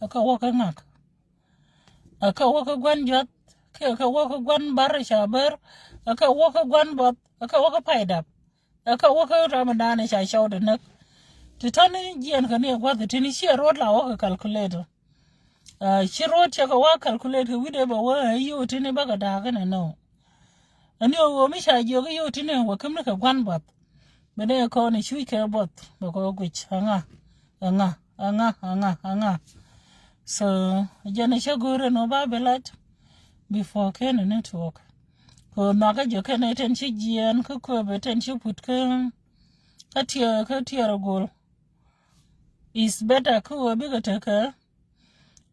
a kä wä kä ŋak. A kä wä kä gua̱n juath kiɛ kä wä kä gua̱n bar ca ber. A kä wä kä gua̱n buɔth a kä wä kä pay dap. A kä wä kä ram dan ca cɔw de näk. Ti tɔni jiɛn kä ni a gua̱th tini ciɛ ruɔt la wä kä calculator. Ci ruɔt cɛ kɛ wa calculate kɛ wi̱dɛ bɛ wee a yiw tini bä kɛ da̱a̱k inɛ nɔ. Ani ɣöö mi ca jiök i̱ yiw tini wä käm ni kɛ gua̱n buɔth. Bɛ ni kɔn i̱ cuc kɛ buɔth bɛ kɔ guic aŋa aŋa aŋa aŋa aŋa. So jɛn ɛ cä go̱o̱r ɛn ɣöö ba bɛ lat before kɛn ɛ ni tuɔɔk. Kɛ ɣöö nhɔakä jiök kɛn ɛ tɛn ci jiɛɛn kä kööbɛ tɛn ci put kä kä tiɛɛr kä tiɛɛr ɛ go̱o̱l. Is better kä ɣöö bikɛ tekɛ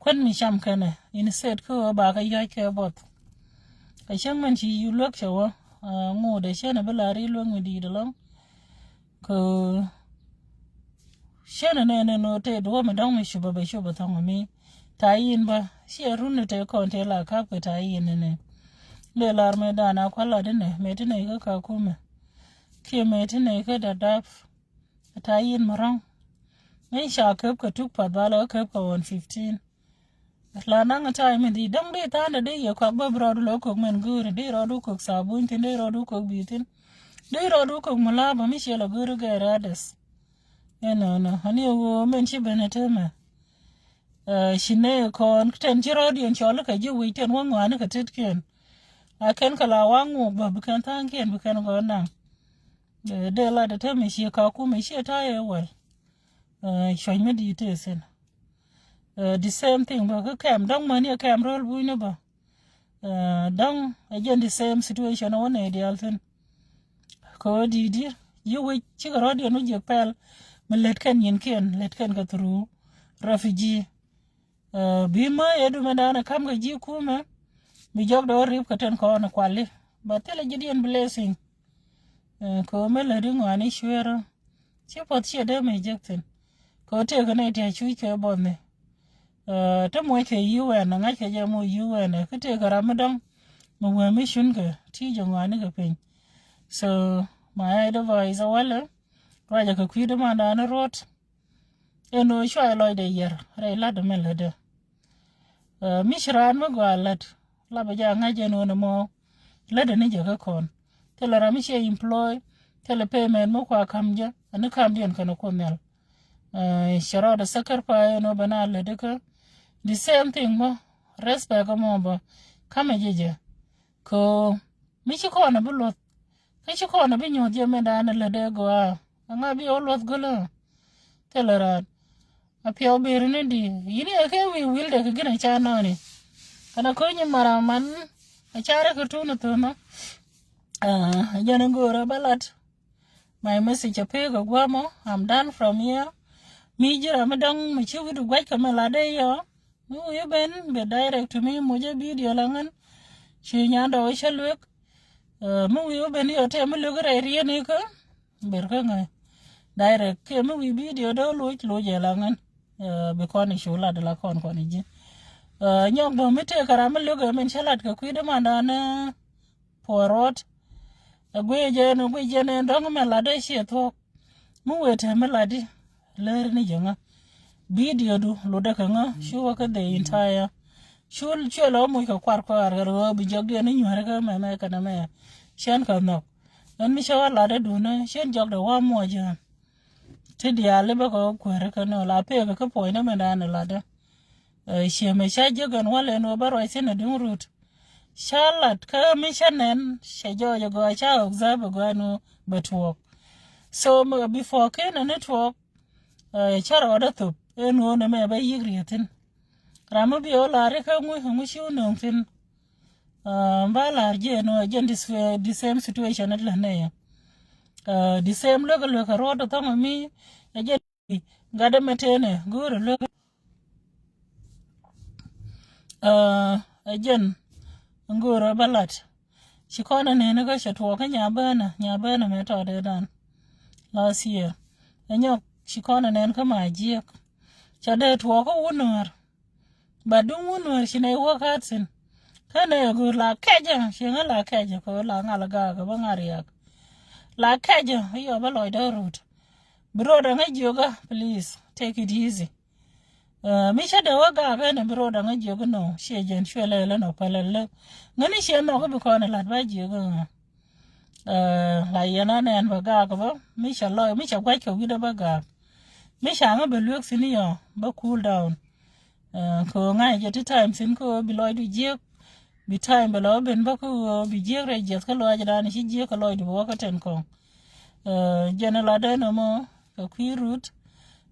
kuän mi cam kɛnɛ instead kä ɣöö ba kɛ yɔ̱c kɛ buɔth. Kɛ cäŋ mɛn ci yuu luäk cɛ wä ŋot ɛ cɛn ɛ bi la ri luäk mi di̱i̱t ɛlɔ̱ŋ. Kɛ cɛn ɛ nɛn ɛn ɣöö tëë duɔ̱ɔ̱p mi dɔ̱ŋ mi cupä bɛ cupä thɔ̱ŋ mi ta̱a̱ yin bä ciɛ run ɛ tëë kɔn tëë la ka̱p kɛ ta̱a̱ yin ɛnɛ. Lëë lar mɛ da̱a̱n a kua̱l lat inɛ mɛ ti nɛy kä Kakumɛ kiɛ mɛ ti nɛy kä Dadaab. Ata yin mi rɔ̱ŋ. Ŋäc ca kep kɛ tuk path ba lɛ kep kɛ ɣɔn fifteen. La naŋ ata mi di däŋ di tha̱a̱n di yɛ kuak bä bi rɔɔdu lɔ kök mɛn go̱o̱ri di rɔɔdu kök sabuny thin di rɔɔdu kök bi thin. Di rɔɔdu kök mi la bä mi ciɛ lɛ go̱o̱ri gɛɛri adɛs. Ɛnɔnɔ ani ɣöö mɛn ci ben ɛ temɛ. Ci nɛ kɔn tɛn ci rɔɔdiɛn cɔl kɛ ji̱ wi̱c tɛn wä ŋɔaani kɛ tetkiɛn. A kɛn kɛ la waŋ ŋuuk bä bi kɛn tha̱a̱ŋkiɛn bi kɛn gɔ̱r naŋ. Dee lat ɛ te mi ci Kakumɛ ci ɛ ta̱a̱ yɛ wäl. Cuɔ̱c mi di̱i̱t tëë thi̱n. The same thing bä kä kɛm dɔ̱ŋ mäni ɛ kɛm ro̱l bunyni bä. Dɔ̱ŋ ɛ jɛn the same situation ɛ wä nɛy diaal thi̱n. Kɛ ɣöö di̱i̱t di̱ yi wi̱c cikɛ rɔ̱diɛn wä jiɛk pɛl mi lät kɛn nyinkiɛn lät kɛn kɛ through refugee. Bi mä yɛ dumɛ da̱a̱n ɛ ka̱m kɛ ji̱ kumɛ. Bi jɔk dɔ̱ rip kɛ ten kɔn ɛ kuali. But thilɛ ji̱ diɛn blessing. Kɛ ɣöö mi lätdi ŋɔaani cueerä. Ci puɔth ciɛ dee mi jek thi̱n. Kɛ ɣöö tëëkɛ nɛy ti a cuc kɛ buɔthni. Te muɔc kɛ U N ɛ ŋa̱c kɛ jɛ muɔc U N ɛ kä tëëkɛ ram mi dɔ̱ŋ. Mi wee mi cun kɛ ti jɛ ŋɔaani kɛ piny. So my advice a walɛ. Ruacɛ kɛ kui̱dä mandan ruɔt. Ɛn ɣöö cua lɔcdɛ yɛr rɛy la̱t ɛmɛ lätdɛ. Mi ci raan mi gɔaa lät lapɛ jɛ a ŋa̱c ɛn ɣöö nɛ mɔ lätdɛ ni jɛ kä kɔn. Thilɛ ram mi ciɛ employ thilɛ payment mi kua ka̱m jɛ ani ka̱m diɛn kɛn ɛ Kuoth Nhial. Cɛ rɔɔdɛ sacrifice ɛn ɣöö bɛ na lätdɛ kä the same thing mɔ respect mɔ bä ka̱mɛ jɛ jɛ. Kɛ ɣöö mi ci kɔn ɛ bi luɔth kä ci kɔn ɛ bi nyuɔth jɛ mɛ da̱a̱n ɛ lätdɛ gɔaa. Ɛŋa bi ɣä luɔth gölä. Thilɛ raan a piɛw ber ni di yini ɛ kɛ wi̱i̱ wi̱l dɛ kɛ gin a ca nɔɔni. Kɛn a ko̱ny in mara man a ca rɛ kɛ tuun a thömä. Jɛn in go̱o̱rä bä lat. My message a pek a guamɔ. I'm done from here. Mi ji̱ ram mi dɔ̱ŋ mi ci wi̱du gua̱c kɛ mi lat dee yɔ. Mi wi̱i̱ ben bɛ direct to me mucä video la ŋän. Ci nyan dɔ̱ wä cä luek. Mi wi̱i̱ ben yɔ tɛ mi luek rɛy rieni kä. Ber kä ŋäc direct kiɛ mi wi̱i̱ video dee loc loc ɛ la ŋän. Bi kɔn i̱ cu lat la kɔn kɔn i̱ ji̱. Nyɔk bä mi tëëk kɛ ram mi luk ɛ min cä lat kɛ kui̱dä mandan puɔr ruɔt. Ɛ guic jɛ ni guic jɛ ni dɔ̱ŋ mɛ lat dee ciɛ thuɔ̱k. Mi wëë tɛm mi lat di lär ni jɛ ŋä. Video du lotdä kɛ ŋä cu wä kä the entire. Cu cuɛ lɔ muc kɛ kuar kuar kɛ rɔ bi jɔk diɛn ni nyuäri kä mɛmɛ kɛnɛ mɛ. Cɛn kɛ nhɔk. Ɛn mi cä wä latdä duundä cɛn jɔkdɛ wä muɔc jɛ. Ti diaal i̱ bä kɛ kuäärä kä nɔ la pek kä puɔ̱nydä mɛn da̱a̱n latdä. Ciɛ mɛ ca jiäk ɛn wal ɛn ɣöö bä ruac thi̱n ɛ duŋ rut. Ca lat kä mi cä nɛn cɛ jɔɔc ɛ gɔaa ca observe ɛ gɔaa ɛn ɣöö bɛ tuɔɔk. So before ken ɛn ni tuɔɔk. Cä rɔɔdä thop ɛn ɣöö nɛ mɛ bä yi̱k riet thi̱n. Ram mi bi ɣä la̱r ikä ŋuc ŋuc ci wä nööŋ thi̱n. Ba la̱r jiɛn ɣä jɛn the same situation it lät nɛ yɛ. The same luek luek kɛ ruɔ̱t ɛ thɔ̱ŋ mi ɛ jɛn gatdä mɛ tënɛ go̱o̱rɛ luek. Ɛ jɛn ŋo̱o̱rä bä lat. Ci kɔn ɛ nɛn kä cɛ tuɔɔk kä nya bänä, nya bänä mɛ tɔɔdɛ dan last year. Ɛ nyɔk ci kɔn ɛ nɛn kä ma jiɛk. Cɛ dee tuɔɔk kä wun nuäär. Ba duŋ wun nuäär ci nɛ wä kat thin. Kä nɛ ɛ go̱o̱r la kɛcä, ci ŋä la kɛcä kɛ la ŋal gaak bä ŋa̱ riak. La kɛcä iɔ bä lɔcdä rut. Bi rot ɛ ŋä jiökä, please take it easy. Mi cä dee wä gak ɛn bi rot aŋä jiök inɔ ciɛ jɛn cuɛ lɛ lɛ nɔ pälɛ lɛ. Ŋäni ciɛ nhɔk ibi kɔn ilat ba jiök iŋä. La yɛn anɛn bä gak bä mi cä lɔc mi cä guac kɛ wi̱dä bä gak. Mi ca ŋä bɛ luek thin iɔ bä cool down. Kɛ ɣöö ŋa̱c jɛ ti time thin kä ɣöö bi lɔcdu jiök. Bi time bɛ lɔ ben bä kä ɣöö bi jiök rɛy jiɛth kä lɔac dan ci jiök kɛ lɔcdu bä wä kä ten kɔŋ. Jɛn ilat ɛn ɔmɔ kɛ kui̱ rut.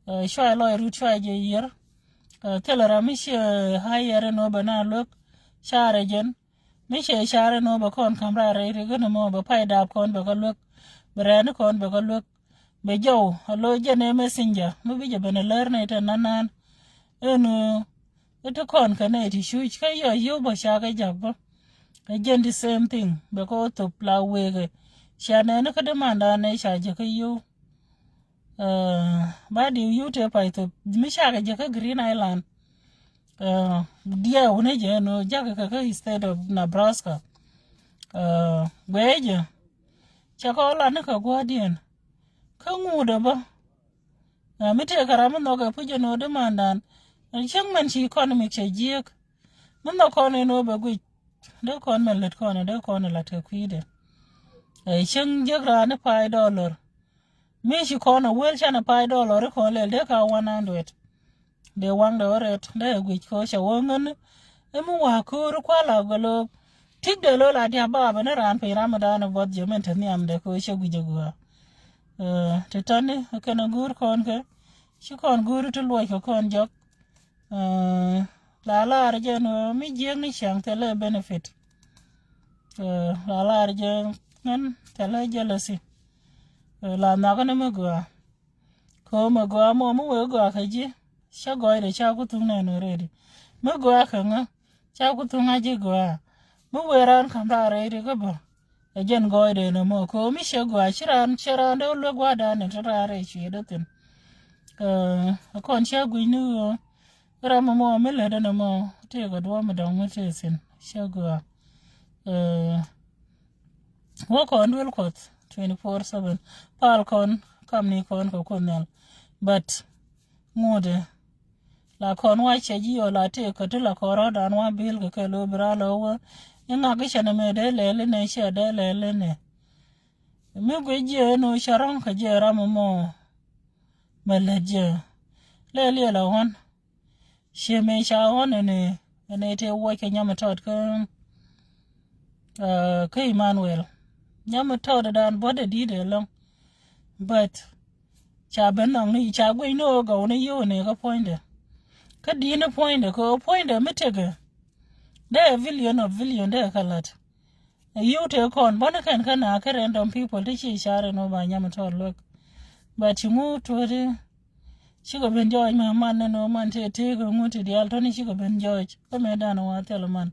Cuay lɔc rut cuay jɛ yier. Thilɛ ram mi ciɛ hayɛr inɔ bɛ na luek. Carɛ jɛn mi ciɛ car inɔ bɛ kɔn kam rar rɛy rik inɔ mɔ bɛ pay dap kɔn bɛ kä luek. Bɛ rɛni kɔn bɛ kä luek. Bɛ jɔw a lo jɛn ɛ messenger mi bi jɛ ben a lär nɛ tɛ nanan. Ɛn iti kɔn kɛ nɛ ti cuc kä yɔ yio̱w bä cakɛ jak bä. Ɛ jɛn the same thing bɛ kɛ wä thop la wekɛ. Cia nɛni kä dämandan nɛ ca jɛ kä yio̱w. Ba diw yute pay thop mi cakɛ jɛ kä Green Island. Diɛ wunɛ jɛ no jakɛ kɛ kä state of Nebraska. Guɛ jɛ cɛ kɔ lan ni kɛ guadiɛn kä ŋudɛ bä. Mi tëë kɛ ram mi nhɔkɛ puc jɛ no dämandan. Cäŋ mɛn ci economic cɛ jiɛk. Mi nhɔk kɔn in wä bɛ guic dee kɔn mɛn lät kɔn dee kɔn in lat kɛ kui̱dɛ. Cäŋ jiäk raan ni pay dollar. Mi ci kɔn a wel canɛ pay dollar ikɔn lɛl dee ka one hundred. Dee waŋdɛ wä rɛt dee guic kɛ cɛ wä ŋän. Imi wa ko̱o̱r kual a gɔlop. Tik dee lo la diak ba bɛ ni raan piny ram mi dan buɔth jɛ min te nhiam dee kɛ cɛ guic a gua. Ti tani kɛn a go̱o̱r kɔn kɛ ci kɔn go̱o̱r ti luɔc kɛ kɔn jɔk. La lar jɛ ni mi jiɛk ni ciaŋ thilɛ benefit. La lar jɛ ŋän thilɛ jealousy. La nhɔk ni mi gɔaa. Kɛ mi gɔaa mɔ mi wee gɔaa kɛ ji̱ cä gɔɔydɛ ca ku thuŋ nɛn already. Mi gɔaa kɛ ŋä ca ku thuŋ a ji̱ gɔaa. Mi wee raan ka̱m rar already kä bä. Ɛ jɛn gɔɔydɛ nɔmɔ kɛ mi cɛ gɔaa ci raan cɛ raan dee luek gua̱a̱dan ni te raan rɛy cuiɛ dee thin. Ɛ kɔn cä gui̱ny ni ɣöö ram mɔ mi lätdä nɔmɔ tëëkɛ duɔ̱ɔ̱p mi dɔ̱ŋ mi tëë thin cä gɔaa. Wä kɔn duel Kuɔth twenty four seven. Pal kɔn kamni kɔn kɛ Kuoth Nhial. But ŋuudɛ la kɔn wa cɛ ji̱ yɔ la tëë kä ti la kɔn rɔ̱dan wa bil kɛ kɛ lo̱ bi ra lɔ wä. Iŋak i̱ cɛ nɛ mɛ dee lɛl inɛ cɛ dee lɛl inɛ. Mi guic jiɛ ɛn ɣöö cɛ rɔ̱ŋ kɛ jiɛ ram ɛmɔ. Mɛ lät jiɛ lɛl yɛ la ɣɔn. Ciɛ mëë ca ɣɔn ɛn ɛ ɛn ɛ tëë wuɔc kɛ nyam ɛ tɔt kä kä Emmanuel. Nyam ɛ tɔt ɛ dan buɔ̱t ɛ di̱t ɛ lɔ̱ŋ. But ca ben nhɔk ni ca guic ni ɣöö gɔw ni yio̱w ni kä puɔ̱nydɛ. Kä di̱t ni puɔ̱nydɛ kɛ ɣöö puɔ̱nydɛ mi tekɛ. Dee ɛ billion of billion dee ɛ kä la̱t. Ɛ yio̱w tëë kɔn bäni kɛn kä na kä random people ti ci car ɛn ɣöö ba nyam ɛ tɔt luäk. But ci ŋu tuɔ̱t i̱ cikɛ ben jɔɔc mɛ man nɛn ɣöö man tëë tëëk ɛ ŋu ti diaal tɔ̱ni cikɛ ben jɔɔc kä mëë dan ɛ wa thil man.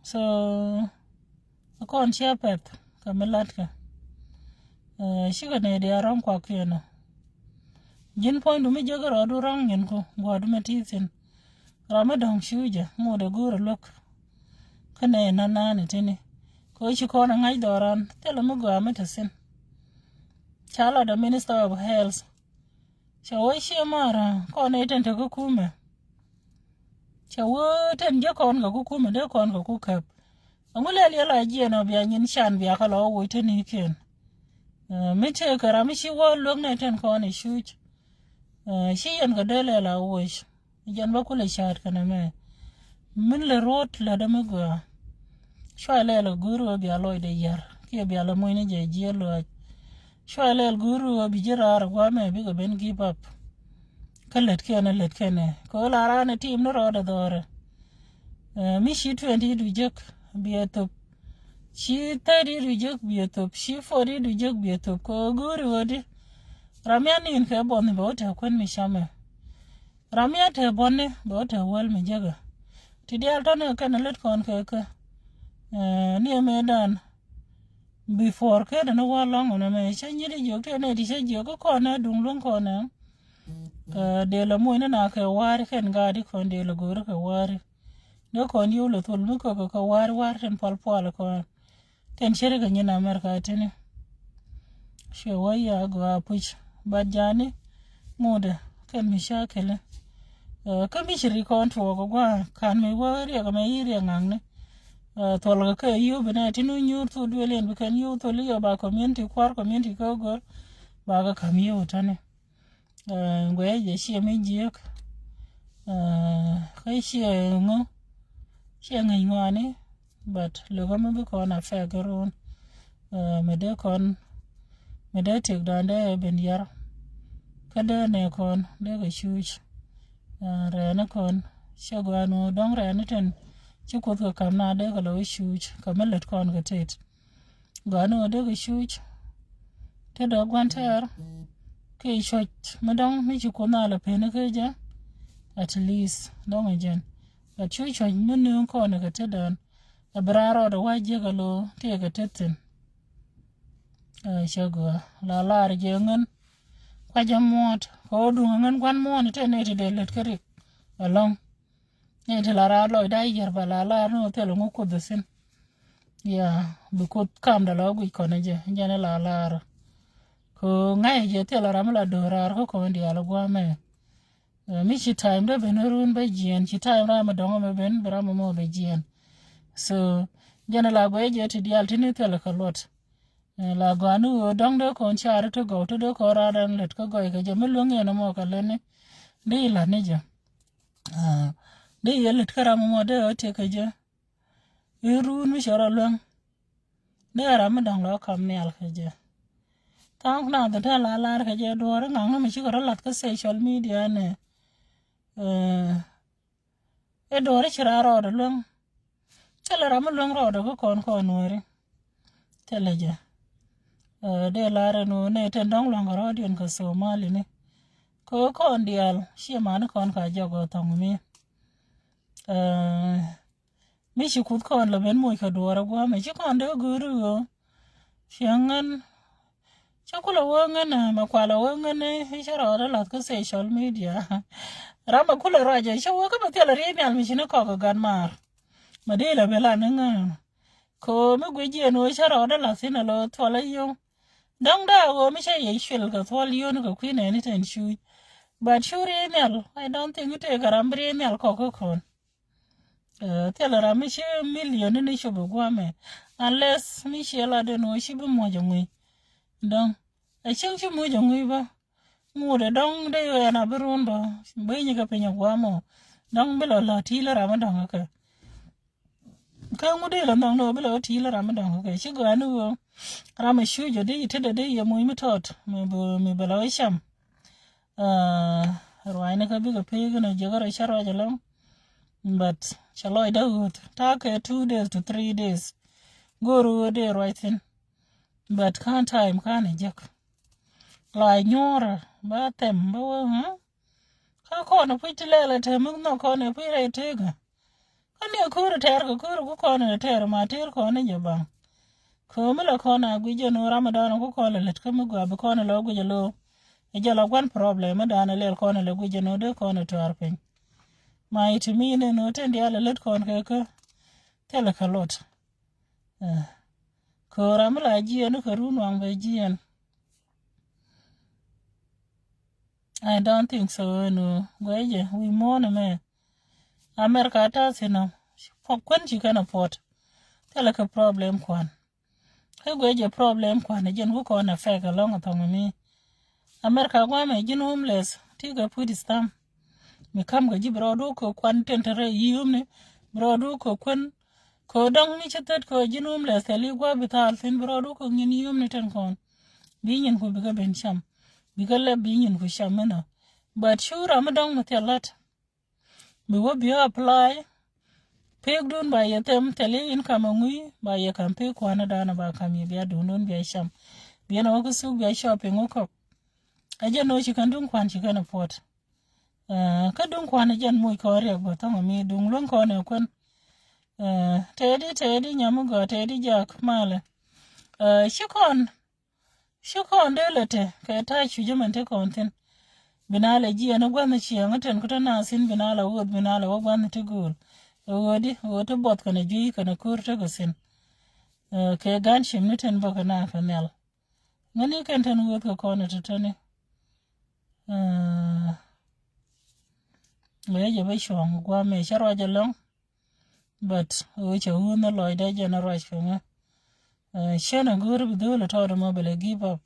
So ɛ kɔn ciɛ pɛth kɛ mi latkɛ. Cikɛ nɛy diaal rɔ̱ŋ kuak kiɛn ɔ. Ji̱n puɔ̱nydu mi jek rɔɔdu rɔ̱ŋ nyin ku guɔ̱ɔ̱du mi ti̱i̱ thi̱n. Ram mi dɔ̱ŋ cuucɛ ŋuudɛ go̱o̱rɛ luäk. Kä nɛy nanaani tini kɛ ɣöö ci kɔn ɛ ŋa̱c dhɔran thilɛ mi gɔaa mi te thi̱n. Ca lɔcdɛ Minister of Health. Cɛ wee ciɛ mara kɔn i̱ tɛn te kä kumɛ. Cɛ wee tɛn ji̱ kɔn kɛ ku kumɛ dee kɔn kɛ ku käp. Ɛŋu lɛl yɛ la jiɛn ɔ bia nyin can bia kä la wä woc tɛn i̱ kiɛn. Mi tëë kɛ ram mi ci wä luäk nɛ tɛn kɔn i̱ cuc. Ci yɛn kɛ dee lɛl a woc. Jɛn bä kulɛ ca̱a̱t kɛnɛ mɛ. Min lɛ ruɔ̱t lɛ dämi gɔaa. Cua lɛl ɛ go̱o̱r ɣöö bia lɔcdɛ yär kiɛ bia lɛ mucni jɛ jiɛ luaac. Cua lɛl go̱o̱r ɣöö bi ji̱ raar ɛ gua̱a̱mɛ bikɛ ben give up. Kä lät kɛnɛ lät kɛnɛ kɛ ɣöö la raan ɛ tim ni rɔɔdɛ dhɔrɛ. Mi ci twenty du jek biɛ thop. Ci thirty du jek biɛ thop, ci forty du jek biɛ thop kɛ ɣöö go̱o̱ri ɣöö di. Ram ya nin kɛ buɔth ni bɛ wä tɛk kuän mi camɛ. Ram ya tɛk buɔth ni bɛ wä tɛk wäl mi jekɛ. Ti diaal tɔnɛ kɛn lät kɔn kɛ kɛ ni ɛmɛ dan. Before kɛ dɛn wä lɔŋ wä nɛmɛ cä nyit jiök ti nɛ ti cä jiök kä kɔn nɛ duŋ luäŋ kɔn nɛ. Kɛ dee lɛ muɔc ni na kɛ wari kɛn gaadi kɔn dee lɛ go̱o̱ri kɛ wari. Dee kɔn yio̱w lɛ thol mi kɛ kɛ wari wari tin pual pual kɔn. Tin ceri kɛ nyin America tini. Ciɛ wä ya gɔaa puc. But jani ŋudɛ kɛn mi cakɛli. Kä mi ci ri kɔn tuɔɔk gua̱a̱ kan mi wä riɛk mɛ yi riɛk ŋaŋni. Thuɔl kɛ kɛ yiw bi nɛ tin wä nyuur thok duël yɛn bi kɛn yiw thol iɔ ba community kuar community kɛ gör. Ba kɛ kam yiw tani. Guɛ jɛ ciɛ mi jiek. Kä ciɛ ŋu ciɛ ŋäc ŋuani. But lokä mi bi kɔn a fɛk run. Mi dee kɔn mi dee tiek dan dee ben yar. Kä dee nɛ kɔn dee kɛ cuc. Rɛɛni kɔn ciɛ guan wu dɔŋ rɛɛni ten. Ci kuoth kɛ kam na dee kɛ lɔ cuc kɛ mi lät kɔn kɛ tet. Gɔaa ni ɣöö dee kɛ cuc. Te dɔ̱ gua̱n tɛɛr. Kɛ cuɔ̱c mi dɔ̱ŋ mi ci kuoth na lɛ peni kɛ jɛ. At least dɔ̱ŋ ɛ jɛn. But cu cuɔ̱c mi nööŋ kɔn kɛ te dɔ̱n. Ɛ bi raan rɔɔdɛ wa̱c jiäk ɛ lo̱o̱ tëë kɛ te thi̱n. Cɛ gɔaa la lar jɛ ŋän. Kuacä muɔ̱ɔ̱t kɛ ɣöö duŋ ɛ ŋän gua̱n muɔ̱ɔ̱n te nɛy ti dee lät kä rik. Ɛlɔ̱ŋ. Ni ti la raar lɔcda yiɛr ba la laar ni wä thil ŋu kuoth thi̱n. Ya bi kuoth kamdɛ la wä guic kɔn jɛ jɛn la laar. Kɛ ŋa̱c jɛ thil ram mi la do̱raar kä kɔn diaal gua̱a̱mɛ. Mi ci ta̱a̱m dee ben run bä jiɛn ci ta̱a̱m ram mi dɔ̱ŋ mi ben bi ram mi mɔ bɛ jiɛn. So jɛn la guɛ jɛ ti diaal ti ni thil kɛ luɔt. La gɔaa ni wä dɔ̱ŋ dee kɔn car ti gɔw ti dee kɔn raar ɛn lät kä gɔy kɛ jɛ mi luäŋ yɛn mɔ kɛ lät ni. Dee ilat ni jɛ. Dee yɛ lät kä ram mɔ dee ɣä tiek kɛ jɛ. I̱ ruun mi cɛ rɔ luäŋ. Dee ram mi dɔ̱ŋ lɔ kam nhial kɛ jɛ. Tha̱a̱ŋ na dhɛ tɛn la lar kɛ jɛ duɔ̱ɔ̱r iŋaŋ mi cikɛ rɔ lat kä social media ni. I̱ duɔ̱ɔ̱r i̱ ci raa rɔɔdɛ luäŋ. Thilɛ ram mi luäŋ rɔɔdɛ kä kɔn kɔn nuääri. Thilɛ jɛ. Dee lar ɛn ɣöö nɛ tɛn dɔ̱ŋ lua̱ŋ kɛ rɔɔdiɛn kɛ Somali ni. Kɛ ɣöö kɔn diaal ciɛ mani kɔn ka jɔk ɣä thɔŋ mi. Mi ci kuth kɔn lɛ ben moc kɛ duɔɔr ɛ gua̱a̱mɛ ci kɔn dee go̱o̱ri ɣöö. Ciɛ ŋän. Cä kulɛ wee ŋän ɛ mɛ kualɛ wee ŋän ɛ i̱ cä rɔɔdɛ lath kä social media. Ram mɛ kulɛ ruacɛ cä wee kä mɛ thilɛ riey nhial mi ci ni kɔk ɛ gat maar. Mɛ dee lɛ ben lan ni ŋän. Kɛ ɣöö mi guic jiɛn ɣöö cä rɔɔdɛ lath thin ɛ lɔ thuɔl ɛ yio̱w. Dɔ̱ŋ da̱a̱ ɣöö mi cä yɛ cuil kɛ thuɔl yio̱w ni kɛ kui̱ nɛɛni tɛn cuuc. But cu riey nhial I don't think i̱ tëëkɛ ram bi riey nhial kɔk kä kɔn. Thilɛ ram mi ci million ni cop ɛ gua̱a̱mɛ. Unless mi ciɛ la den ɣöö ci bi muɔc ɛ ŋui̱. Dɔ̱ŋ ɛ cieŋ ci muc ɛ ŋui̱ bä. Ŋut ɛ dɔ̱ŋ dee ɣöö ɛn a bi ruun bä. Bi nyi kɛ piny ɛ gua̱a̱mɔ. Dɔ̱ŋ bi lɔ la ti̱i̱l ram mi dɔ̱ŋ kɛ. Kä ŋut dee lɔ nhɔk ni ɣöö bi lɔ ti̱i̱l ram mi dɔ̱ŋ kɛ ci gɔaa ni ɣöö ram mi cuc ɔ dee yi tetdɛ dee yɛ muc mi tɔt mi bi mi bi lɔ i̱ cam. Ruacni kä bikɛ pek inɔ jiäkä rɔ cä ruac ɛlɔ̱ŋ. But cɛ lɔcdä ɣöth ta̱a̱ kɛ two days to three days. Go̱o̱r ɣöö dee ruac thi̱n. But ka̱n time ka̱n ɛ jek. La nyuɔ̱ɔ̱rä ba thɛm ba wä kä kɔn ɛ puc ti lɛl ɛ te mi nhɔk kɔn ɛ puc rɛy tekä. Kä ni ko̱r tɛɛr kɛ ko̱r ku kɔn in tɛɛr ma tɛɛr kɔn in jɛ baŋ. Kɛ mi la kɔn a guic jɛ ni ram in dan ku kɔn in lät kä mi gua bi kɔn in la guic alo. Ɛ jɛ la guan problem in dan in lɛl kɔn in la guic jɛ ni dee kɔn in tɔɔr piny. Ma iti mi in in tin diaal in lät kɔn kɛ kä thilɛ kɛ lot. Kɛ ram mi la jiɛn kɛ run waŋ bɛ jiɛn. I don't think so. Ɛn ɣöö guɛcɛ wi̱i̱ muɔ̱ɔ̱n ɛmɛ. America ta̱a̱ thi̱n ɔ kuän ci kɛn a puɔt. Thilɛ kɛ problem kuan. Kä guɛcɛ problem kuan ɛ jɛn ku kɔn a fɛk ɛlɔ̱ŋ a thɔŋ mi. America guamɛ ji̱n homeless ti kɛ puit stam. Mi kam kɛ ji̱ bi rɔɔdu kɛ kuan tɛn te rɛy yi̱i̱mni bi rɔɔdu kɛ kuän. Kɛ dɔ̱ŋ mi ci thät kɛ ji̱n homeless thɛli gua̱a̱ bi thaal thi̱n bi rɔɔdu kɛ ŋi̱n yi̱i̱mni tɛn kɔn. Bi nyin ku bikɛ ben cam bikɛ lɛp bi nyin ku cam mi nɔ. But cu ram mi dɔ̱ŋ mi thil lat. Bi wä bi apply. Pek dun ba yɛ them thɛli in kam a ŋui̱ ba yɛ kam pek kuanä danɛ ba kam yɛ bia dun dun bia cam. Bia nɔ wä kä suk bia shopping wä kɔk. A jɛ nɔ ci kɛn dun kuan ci kɛn a puɔt. Kä duŋ kuan jɛn muc kɔn riɛk bä thɔŋ mi duŋ luäŋ kɔn ɛ kuän. Tɛɛdi tɛɛdi nyam mi gɔaa tɛɛdi jak malɛ. Ci kɔn ci kɔn dee lɛ te kɛ ta̱a̱ cuc mɛn te kɔn thin. Bi na lɛ jiɛn gua̱nh ciɛŋ tɛn ku te na thin bi na lɛ wuoth bi na lɛ wä gua̱nh ti gööl. Ɛ ɣöödi ɣöö ti buɔth kɛn ɛ juiy kɛn ɛ köör tekɛ thin. Kɛ gan cim ni tɛn bä kɛ na kɛ nhial. Ŋäni kɛn tɛn wuɔth kɛ kɔn ɛ te tɛni. Ŋäni jɛ bä cuɔ̱ŋ gua̱a̱mɛ cä ruac ɛlɔ̱ŋ. But ɣöö cɛ wun ni lɔcdɛ jɛn a ruac kɛ ŋä. Cien a go̱o̱r bi dho̱o̱l a tɔɔt ɛmɔ bɛ lɛ give up.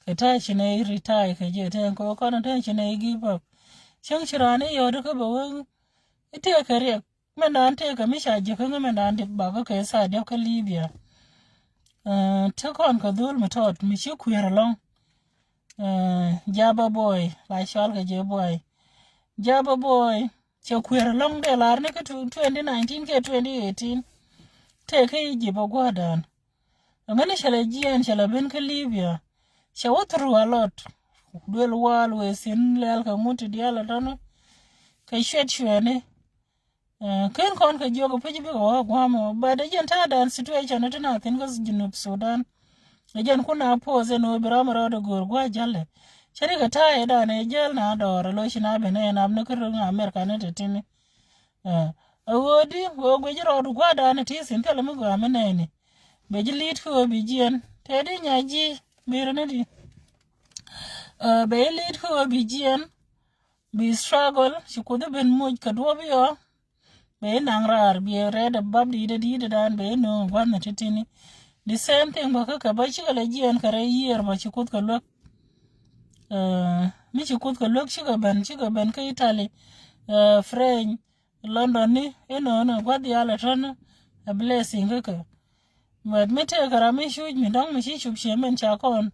Kɛ ta̱a̱ ci nɛ i̱ retire kɛ jɛ tɛn kɛ ɣöö kɔn a tɛn ci nɛ i̱ give up. Cäŋ ci raan i̱ yɔ̱ɔ̱t ikä bɛ wee i̱ tëëkɛ riɛk. Mɛn daan tëëkɛ mi ca jiäk kä ŋä mɛn daan di̱t bakä kɛ tha̱a̱ diɔ̱k kä Libya. Te kɔn kɛ dho̱o̱l mi tɔɔt mi ci kui̱er ɛlɔ̱ŋ. Jaba boy la cɔal kɛ jɛ boy. Jaba boy cɛ kui̱er ɛlɔ̱ŋ dee lar ni kä twenty nineteen kɛ twenty eighteen. Tëë kä Egypt a gua̱a̱r daan. Ɛŋäni cɛ lɛ jiɛɛn cɛ lɛ ben kä Libya. Cɛ wä through a lot. Duel wal wee thin lɛl kɛ ŋut ti diaal a tɔni. Kɛ cuɛt cuɛni. Ken kɔn kɛ jiɔk pec bikɛ wä gua̱a̱mɔ. But ɛ jɛn ta̱a̱ dan situation ti na thin kä Junub Sudan. Ɛ jɛn kun a poth ɛn ɣöö bi ram rɔɔdɛ go̱o̱r gua̱a̱ jälɛ. Cä rikɛ ta̱a̱ ɛ dan ɛ jäl na dɔɔr ɛ lo̱c ci na ben ɛ nam ni kä ro̱ŋ America ni te tini. Ɛ ɣöö di ɣöö guic rɔɔdu gua̱a̱ dan ɛ ti thin thilɛ mi gɔaa mi nɛɛni. Bɛ ji̱ li̱i̱t kä ɣöö bi jiɛn tɛɛdi nya ji̱. Bi ri ni di. Bɛ ji̱ li̱i̱t kä ɣöö bi jiɛn. Bi struggle ci kuoth i̱ ben moc kɛ duɔ̱ɔ̱p iɔ. Bɛ i̱ naŋ raar bi rɛɛt ɛ bap di̱i̱t ɛ di̱i̱t ɛ daan bɛ i̱ nööŋ ɛ gua̱th ni ti̱ti̱ni. The same thing bä kä kɛ bä cikɛ lɛ jiɛɛn kɛ rɛy yiëër bä ci kuoth kɛ luäk. Mi ci kuoth kɛ luäk cikɛ ben cikɛ ben kä Italy, French, London ni inɔnɔ gua̱th diaal ɛ tɔ̱ni. A blessing kä kɛ. But mi tëëkɛ ram mi cuc mi dɔ̱ŋ mi ci cup ciëmɛn ca kɔn.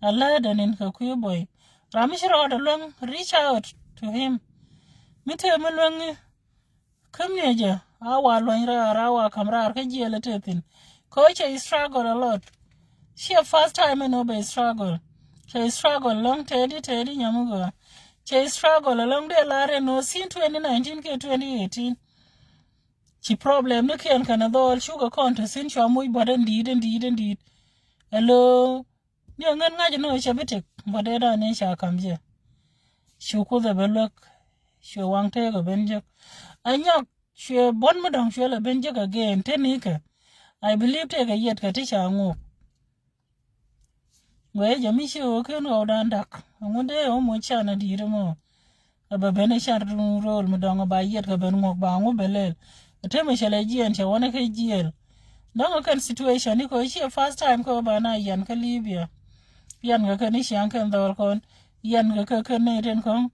A lädɛ nin kɛ kui̱ bɔy ram mi ci rɔɔdɛ luäŋ, reach out to him. Mi tëë mi luäŋi. Kä miecä a wa luɔny raar a wa ka̱m raar kä jiɛl ɛ tëë thi̱n. Kɛ ɣöö cɛ struggle a lot. Ciɛ first time ɛn ɣöö bɛ struggle. Cɛ struggle lɔ̱ŋ tɛɛdi tɛɛdi nyam mi gɔaa. Cɛ struggle lɔ̱ŋ dee lar ɛn ɣöö thin twenty nineteen kɛ twenty eighteen. Ci problem ni kiɛn kɛn a dhɔɔl cukɛ kɔn te thin cua moc buɔt ɛn di̱i̱t ɛn di̱i̱t ɛn di̱i̱t. Ɛ lo̱o̱ ni a ŋän ŋa̱c ni ɣöö cɛ bi tek buɔt dee dan ni ca ka̱m jɛ. Cu kuoth ɛ ben luäk. Cuɛ waŋ tëëk ɛ ben jek. A nyɔk cuɛ buɔ̱n mi dɔ̱ŋ cuɛ lɛ ben jek again te nikɛ. I believe tëëkɛ yiɛtkɛ ti ca ŋuɔk. Wee jɛ mi ci ɣöö ken ɣɔw dan dak. Ɛŋu dee ɣöö moc can a di̱i̱t ɛmɔ. Ɛ bɛ ben i̱ can run ro̱o̱l mi dɔ̱ŋ ɛ ba yiɛt kɛ ben ŋuɔk ba ŋu bɛ lɛl. Ɛ temɛ cɛ lɛ jiɛɛn cɛ wänɛ kɛ jiɛɛl. Dɔ̱ŋ ɛ kɛn situation ni kɛ ɣöö ciɛ first time kɛ ɣöö ba na yan kä Libya. Yan kɛ kɛn i̱ ciaŋ kɛn dhɔl kɔn. Yan kɛ kɛ kɛn nɛy tin kɔ̱ŋ.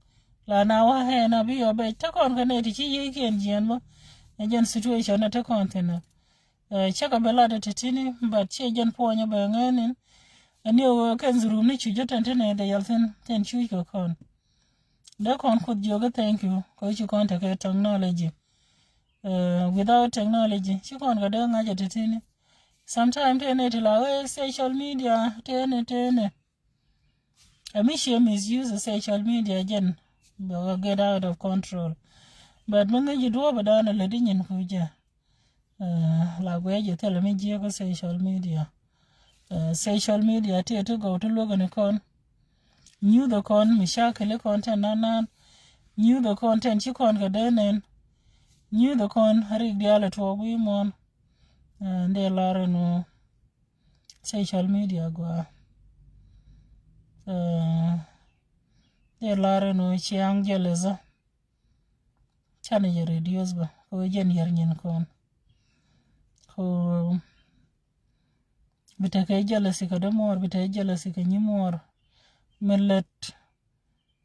La na wä ɣɛn a bi yɔ bɛc te kɔn kɛ nɛy ti ci yiëëkiɛn jiɛɛn bä. Ɛ jɛn situation ɛ te kɔn thi̱n ɛ. Cä kɛ bɛ lat ɛ te ti̱ni but ciɛ jɛn puɔ̱nyä bɛ ŋɛɛn in. Ɛ ni ɣöö kɛn dhurum ni cuc ɛ tɛn te nɛy dee yɛl thi̱n tɛn cuc kɛ kɔn. Dee kɔn kuth jiök i̱ thank you kɛ ci kɔn tekɛ technology. Without technology ci kɔn kɛ dee ŋa̱c ɛ te ti̱ni. Sometime tëë nɛy ti la wee social media tëë nɛ tëë nɛ. Ɛ mi ciɛ misuse social media jɛn bɛ wä get out of control. But mi ŋäc ji̱ duɔ̱ɔ̱p ɛ da̱a̱n ɛ lät i̱ nyin kucä. La guɛc jɛ thilɛ mi jiɛk kä social media. Social media ti ti gɔw ti luäk ni kɔn. Nyuth kɔn mi cakili kɔn tɛn nan nan. Nyuth kɔn tɛn ci kɔn kɛ dee nɛn. Nyuth kɔn rik diaal tuɔɔk wi̱i̱ muɔ̱n. Ndɛ lar ni wä social media gɔaa. Ndɛ lar ni wä ciaŋ jealous. Canɛ jɛ reduce bä kɛ wee jɛn yɛr nyin kɔn. Kɛ bi tekɛ jealousy kɛ dämuɔɔr bi tekɛ jealousy kɛ nyimuɔɔr. Min lät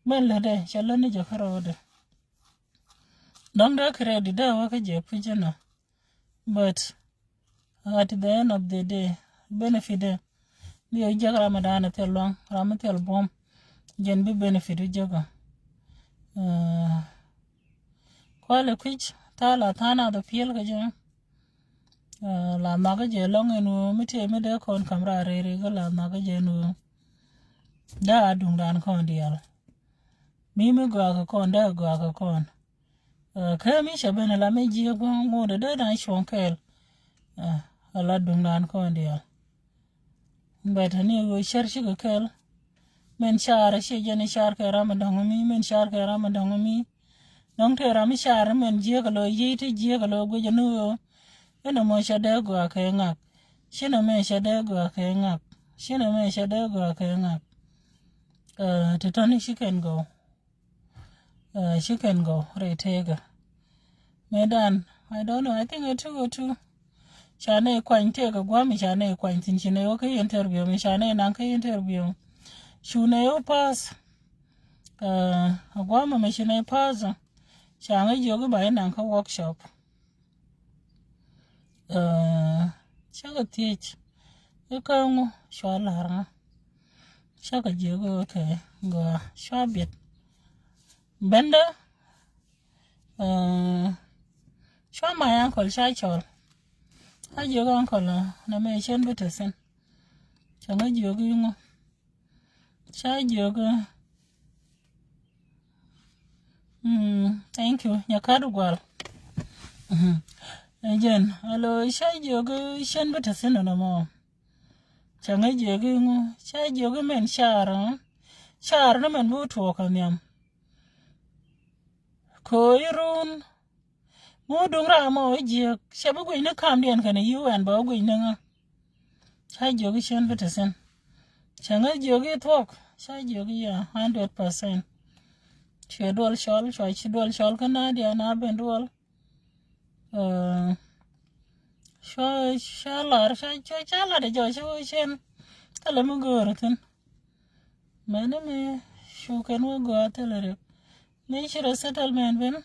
min lät ɛ cɛ lät ni jɛ kärɔɔdɛ. Dɔ̱ŋ dee credit dee wä kä jɛ puc ɛnɔ. But at the end of the day benefit ɛ bi ɛ jek ram ɛ da̱a̱n ɛ thil luaŋ ram ɛ thil buɔ̱m. Jɛn bi benefit ɛ jek ɛ. Kualɛ kui̱c tha̱a̱ la tha̱a̱n a dhɔ piɛl kɛ jɛ. La nhɔakä jɛ lɔŋ ɛn ɣöö mi tëë mi dee kɔn ka̱m raar rɛy rɛy kä la nhɔakä jɛ ɛn ɣöö dee a duŋdan kɔn diaal. Mi mi gɔaa kɛ kɔn dee gɔaa kɛ kɔn. Ɛ, kä mi cɛ ben ala mi jiɛ gua̱a̱ŋ ŋot dee dan cuɔ̱ŋ kɛɛl. Ɛ, ala duŋdan kɔn diaal. Bɛ te ni ɣöö cär cikɛ kɛl. Min car ci jɛn i̱ car kɛ ram mi dɔ̱ŋ mi, min car kɛ ram mi dɔ̱ŋ mi. Dɔ̱ŋ te ram i̱ car min jiäk alo yiey ti jiäk alo guic ni ɣöö inɛ mɔ cɛ dee gɔaa kɛ ŋak. Cinɛ mɛ cɛ dee gɔaa kɛ ŋak. Cinɛ mɛ cɛ dee gɔaa kɛ ŋak. Ɛ, ti tɔ̱ni ci kɛn gɔw. Ɛ, ci kɛn gɔw rɛy tëëkä. Mëë dan, I don't know, I think ɛ tu ɛ tu. Ca nɛ kuany tëëkä gua̱a̱mi ca nɛ kuany thi̱n ci nɛ wä kä interview mi ca nɛ naŋ kä interview. Cu nɛ wä pass. Ɛ, a gua̱a̱mi mi ci nɛ pass. Ca ŋä jiök i̱ ba inaŋ kä workshop. Ɛ, cakɛ thiec i̱ kä ŋu cua la̱r ŋa. Cakɛ jiök i̱ okay, gɔaa cua biɛt. Bendä, ɛ, cua my uncle ca cɔl. Ca jiök uncle, ɛ, nɛ mɛ cien bi te thi̱n. Cɛ ŋä jiök i̱ ŋu. Ca jiök, mm, thank you, Nyakat Gual. Mhm. Ɛ jɛn, alo, ca jiök cien bi te thi̱n nɔmɔ. Ca ŋä jiök i̱ ŋu, ca jiök i̱ min car, car ni min bi tuɔɔk kɛ nhiam. Ko̱ i̱ run. Ŋu duŋ ram mɔ wä jiäk cɛ bi guic ni kamdiɛn kɛnɛ U N bɛ wä guic ni ŋä. Ca jiök i̱ cien bi te thi̱n. Cɛ ŋä jiök i̱ thuɔ̱k. Ca jiök i̱ ya hundred percent. Cuɛ duɔl cɔl, cua ci duɔl cɔl kä na diaal na ben duɔl. Ɛ, cua, cua lar, cua, cua, cua lar jɔ cɛ wä cien. Thilɛ mi göör thi̱n. Mɛni mi cu kɛn wä gɔaa thilɛ rip. Mi ci resettlement ben.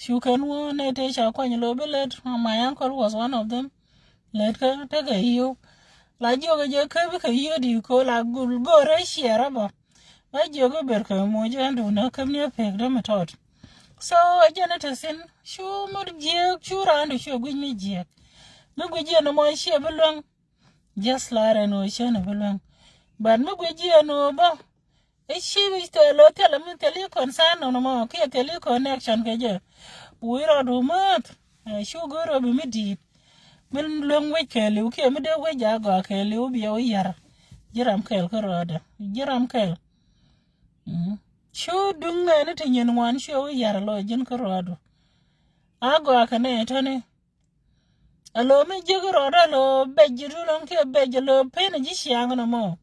Cu kɛn wä nɛ tëë ca kuany lo̱ bi lät. My uncle was one of them. Lät kä tekɛ yiw. La jiök jɛ kä bikɛ yiw di ko la gul go̱rɛ ciɛrä bä. Ba jiök i̱ ber kɛ moc ɛn duundä käp ni a pek dämi tɔt. So a jɛn a te thi̱n cu mut jiääk cu raan du cu guic mi jiääk. Mi guic jiɛn mɔ ciɛ bi luäŋ. Just lar ɛn ɣöö cän ɛ bi luäŋ. But mi guic jiɛn ɣöö bä i̱ ci bi thil ɣöö thilɛ mi thil i̱ concern nɔnɔ mɔ kiɛ thil i̱ connection kɛ jɛ. Wi̱i̱ rɔɔdu mäth. Ɛ, cu go̱o̱r ɣöö bi mi di̱i̱t. Mi luäŋ wec kɛɛliw kiɛ mi dee wec a gɔaa kɛɛliw bia wä yar. Ji̱ ram kɛɛl kä rɔɔdɛ. Ji̱ ram kɛɛl. Mm. Cu duŋ ɛn i̱ ti nyin ŋuan cu wä yar lɔ ji̱n kä rɔɔdu. A gɔaa kɛ nɛ tɔ̱ni. A lo̱ mi jiäk rɔɔdɛ a lo̱ bɛc ji̱ duloŋ kiɛ bɛc a lo̱ pen a ji̱ ciaŋ nɔmɔ.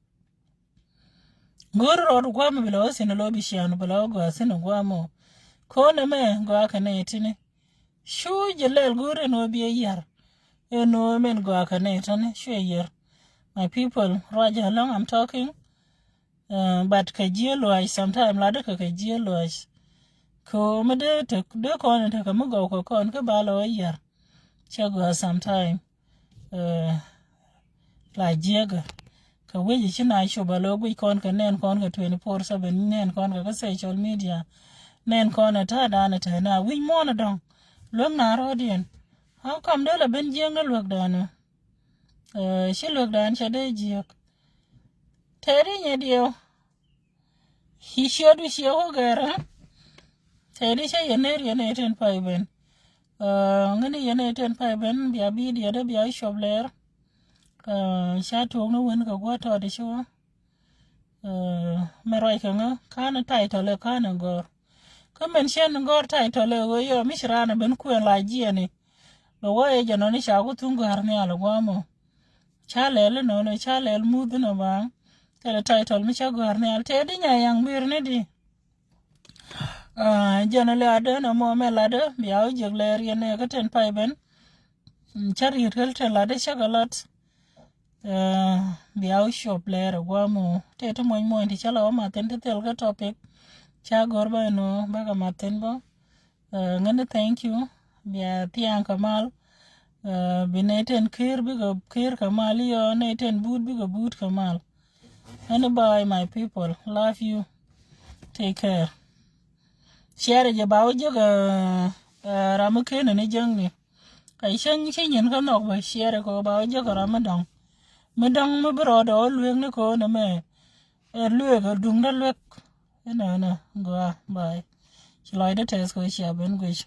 Go̱o̱r rɔɔdu gua̱a̱mɔ bi lɔ wä thi̱n a lo̱ bi ciaŋ bi lɔ wä gɔaa thi̱n a gua̱a̱mɔ. Ko̱n ɛmɛ gɔaa kɛ nɛ tini. Cu ji̱ lɛl go̱o̱r ɛn wä bi a yar. Ɛn wä min gɔaa kɛ nɛ tini cu a yar. My people, ruac along I'm talking. Uh, but kɛ jiɛ luac sometime la dee kɛ kɛ jiɛ luac. Kɛ mi dee tek dee kɔn tekɛ mi gɔw kɛ kɔn kä ba lɔ yar. Cɛ gɔaa sometime. Uh, la jiɛkɛ kɛ wec ci na cop a lɔ guic kɔn kɛ nɛn kɔn kɛ twenty four seven nɛn kɔn kɛ kä social media. Nɛn kɔn ɛ ta̱a̱ dan ɛ tɛn a wi̱c muɔ̱ɔ̱n ɛ dɔ̱ŋ. Luäk na rɔɔdiɛn. How come dee la ben jiɛk ni luäk dan ɛ? Uh, ci luäk dan cɛ dee jiɛk. Tɛɛri nyɛ diɛw. Ci ciöt bi ciɛ wä gɛr ɛ. Tɛɛri cɛ yɛn ner yɛn ɛ tin pay ben. Uh, ŋäni yɛn ɛ tin pay ben bia bi diɛt ɛ bia cop lɛɛr. Uh, ca tuɔk ni wen kɛ guɔ tɔt ci wä. Uh, mɛ ruac kɛ ŋä kan title ɛ kan ɛ gɔr. Kä mɛn cɛn gɔr title ɛ wee yɔ mi ci ran ɛ ben kuɛn la jiɛni. Bɛ wä ɛ jɛ nɔni ca ku thuŋ gɔr nhial ɛ guamɔ. Ca lɛl inɔnɔ ca lɛl muth inɔ ba. Thilɛ title mi ca gɔ̱a̱r nhial tëë di nya yaŋ bir ni di. Ah, jɛn lɛ adä nɔmɔ mɛ ladä bia wä jiäk lɛ riɛn nɛ kä ten pay ben. Mm, ca riet kä ten ladä cä kɛ lat. Ah, bia wä cop lɛ rɛ guamɔ tëë ti muɔny muɔny ti ca la wä mathin ti thil kä topic. Ca gɔ̱r ba inɔ bakɛ mathin bä. Uh, ŋäni thank you. Bia thiaŋ kɛ mal. Uh, bi nɛy ten ker bikɛ ker kɛ mal iɔ, nɛy ten but bikɛ but kɛ mal. Ŋäni bye my people. Love you. Take care. Share jɛ ba wä jek, uh, uh, ram mi ken ni jäŋni. Kɛ cäŋ ci nyin kä nhɔk bä share kɛ ba wä jek ram mi dɔŋ. Mi dɔŋ mi bi rɔɔdɛ wä lueek ni kɛ wä ni mɛ. Ɛ lueek ɛ duŋdä luek. Inɔnɔ, gua, bye. Ci lɔcdä tɛth kɛ cia ben guic.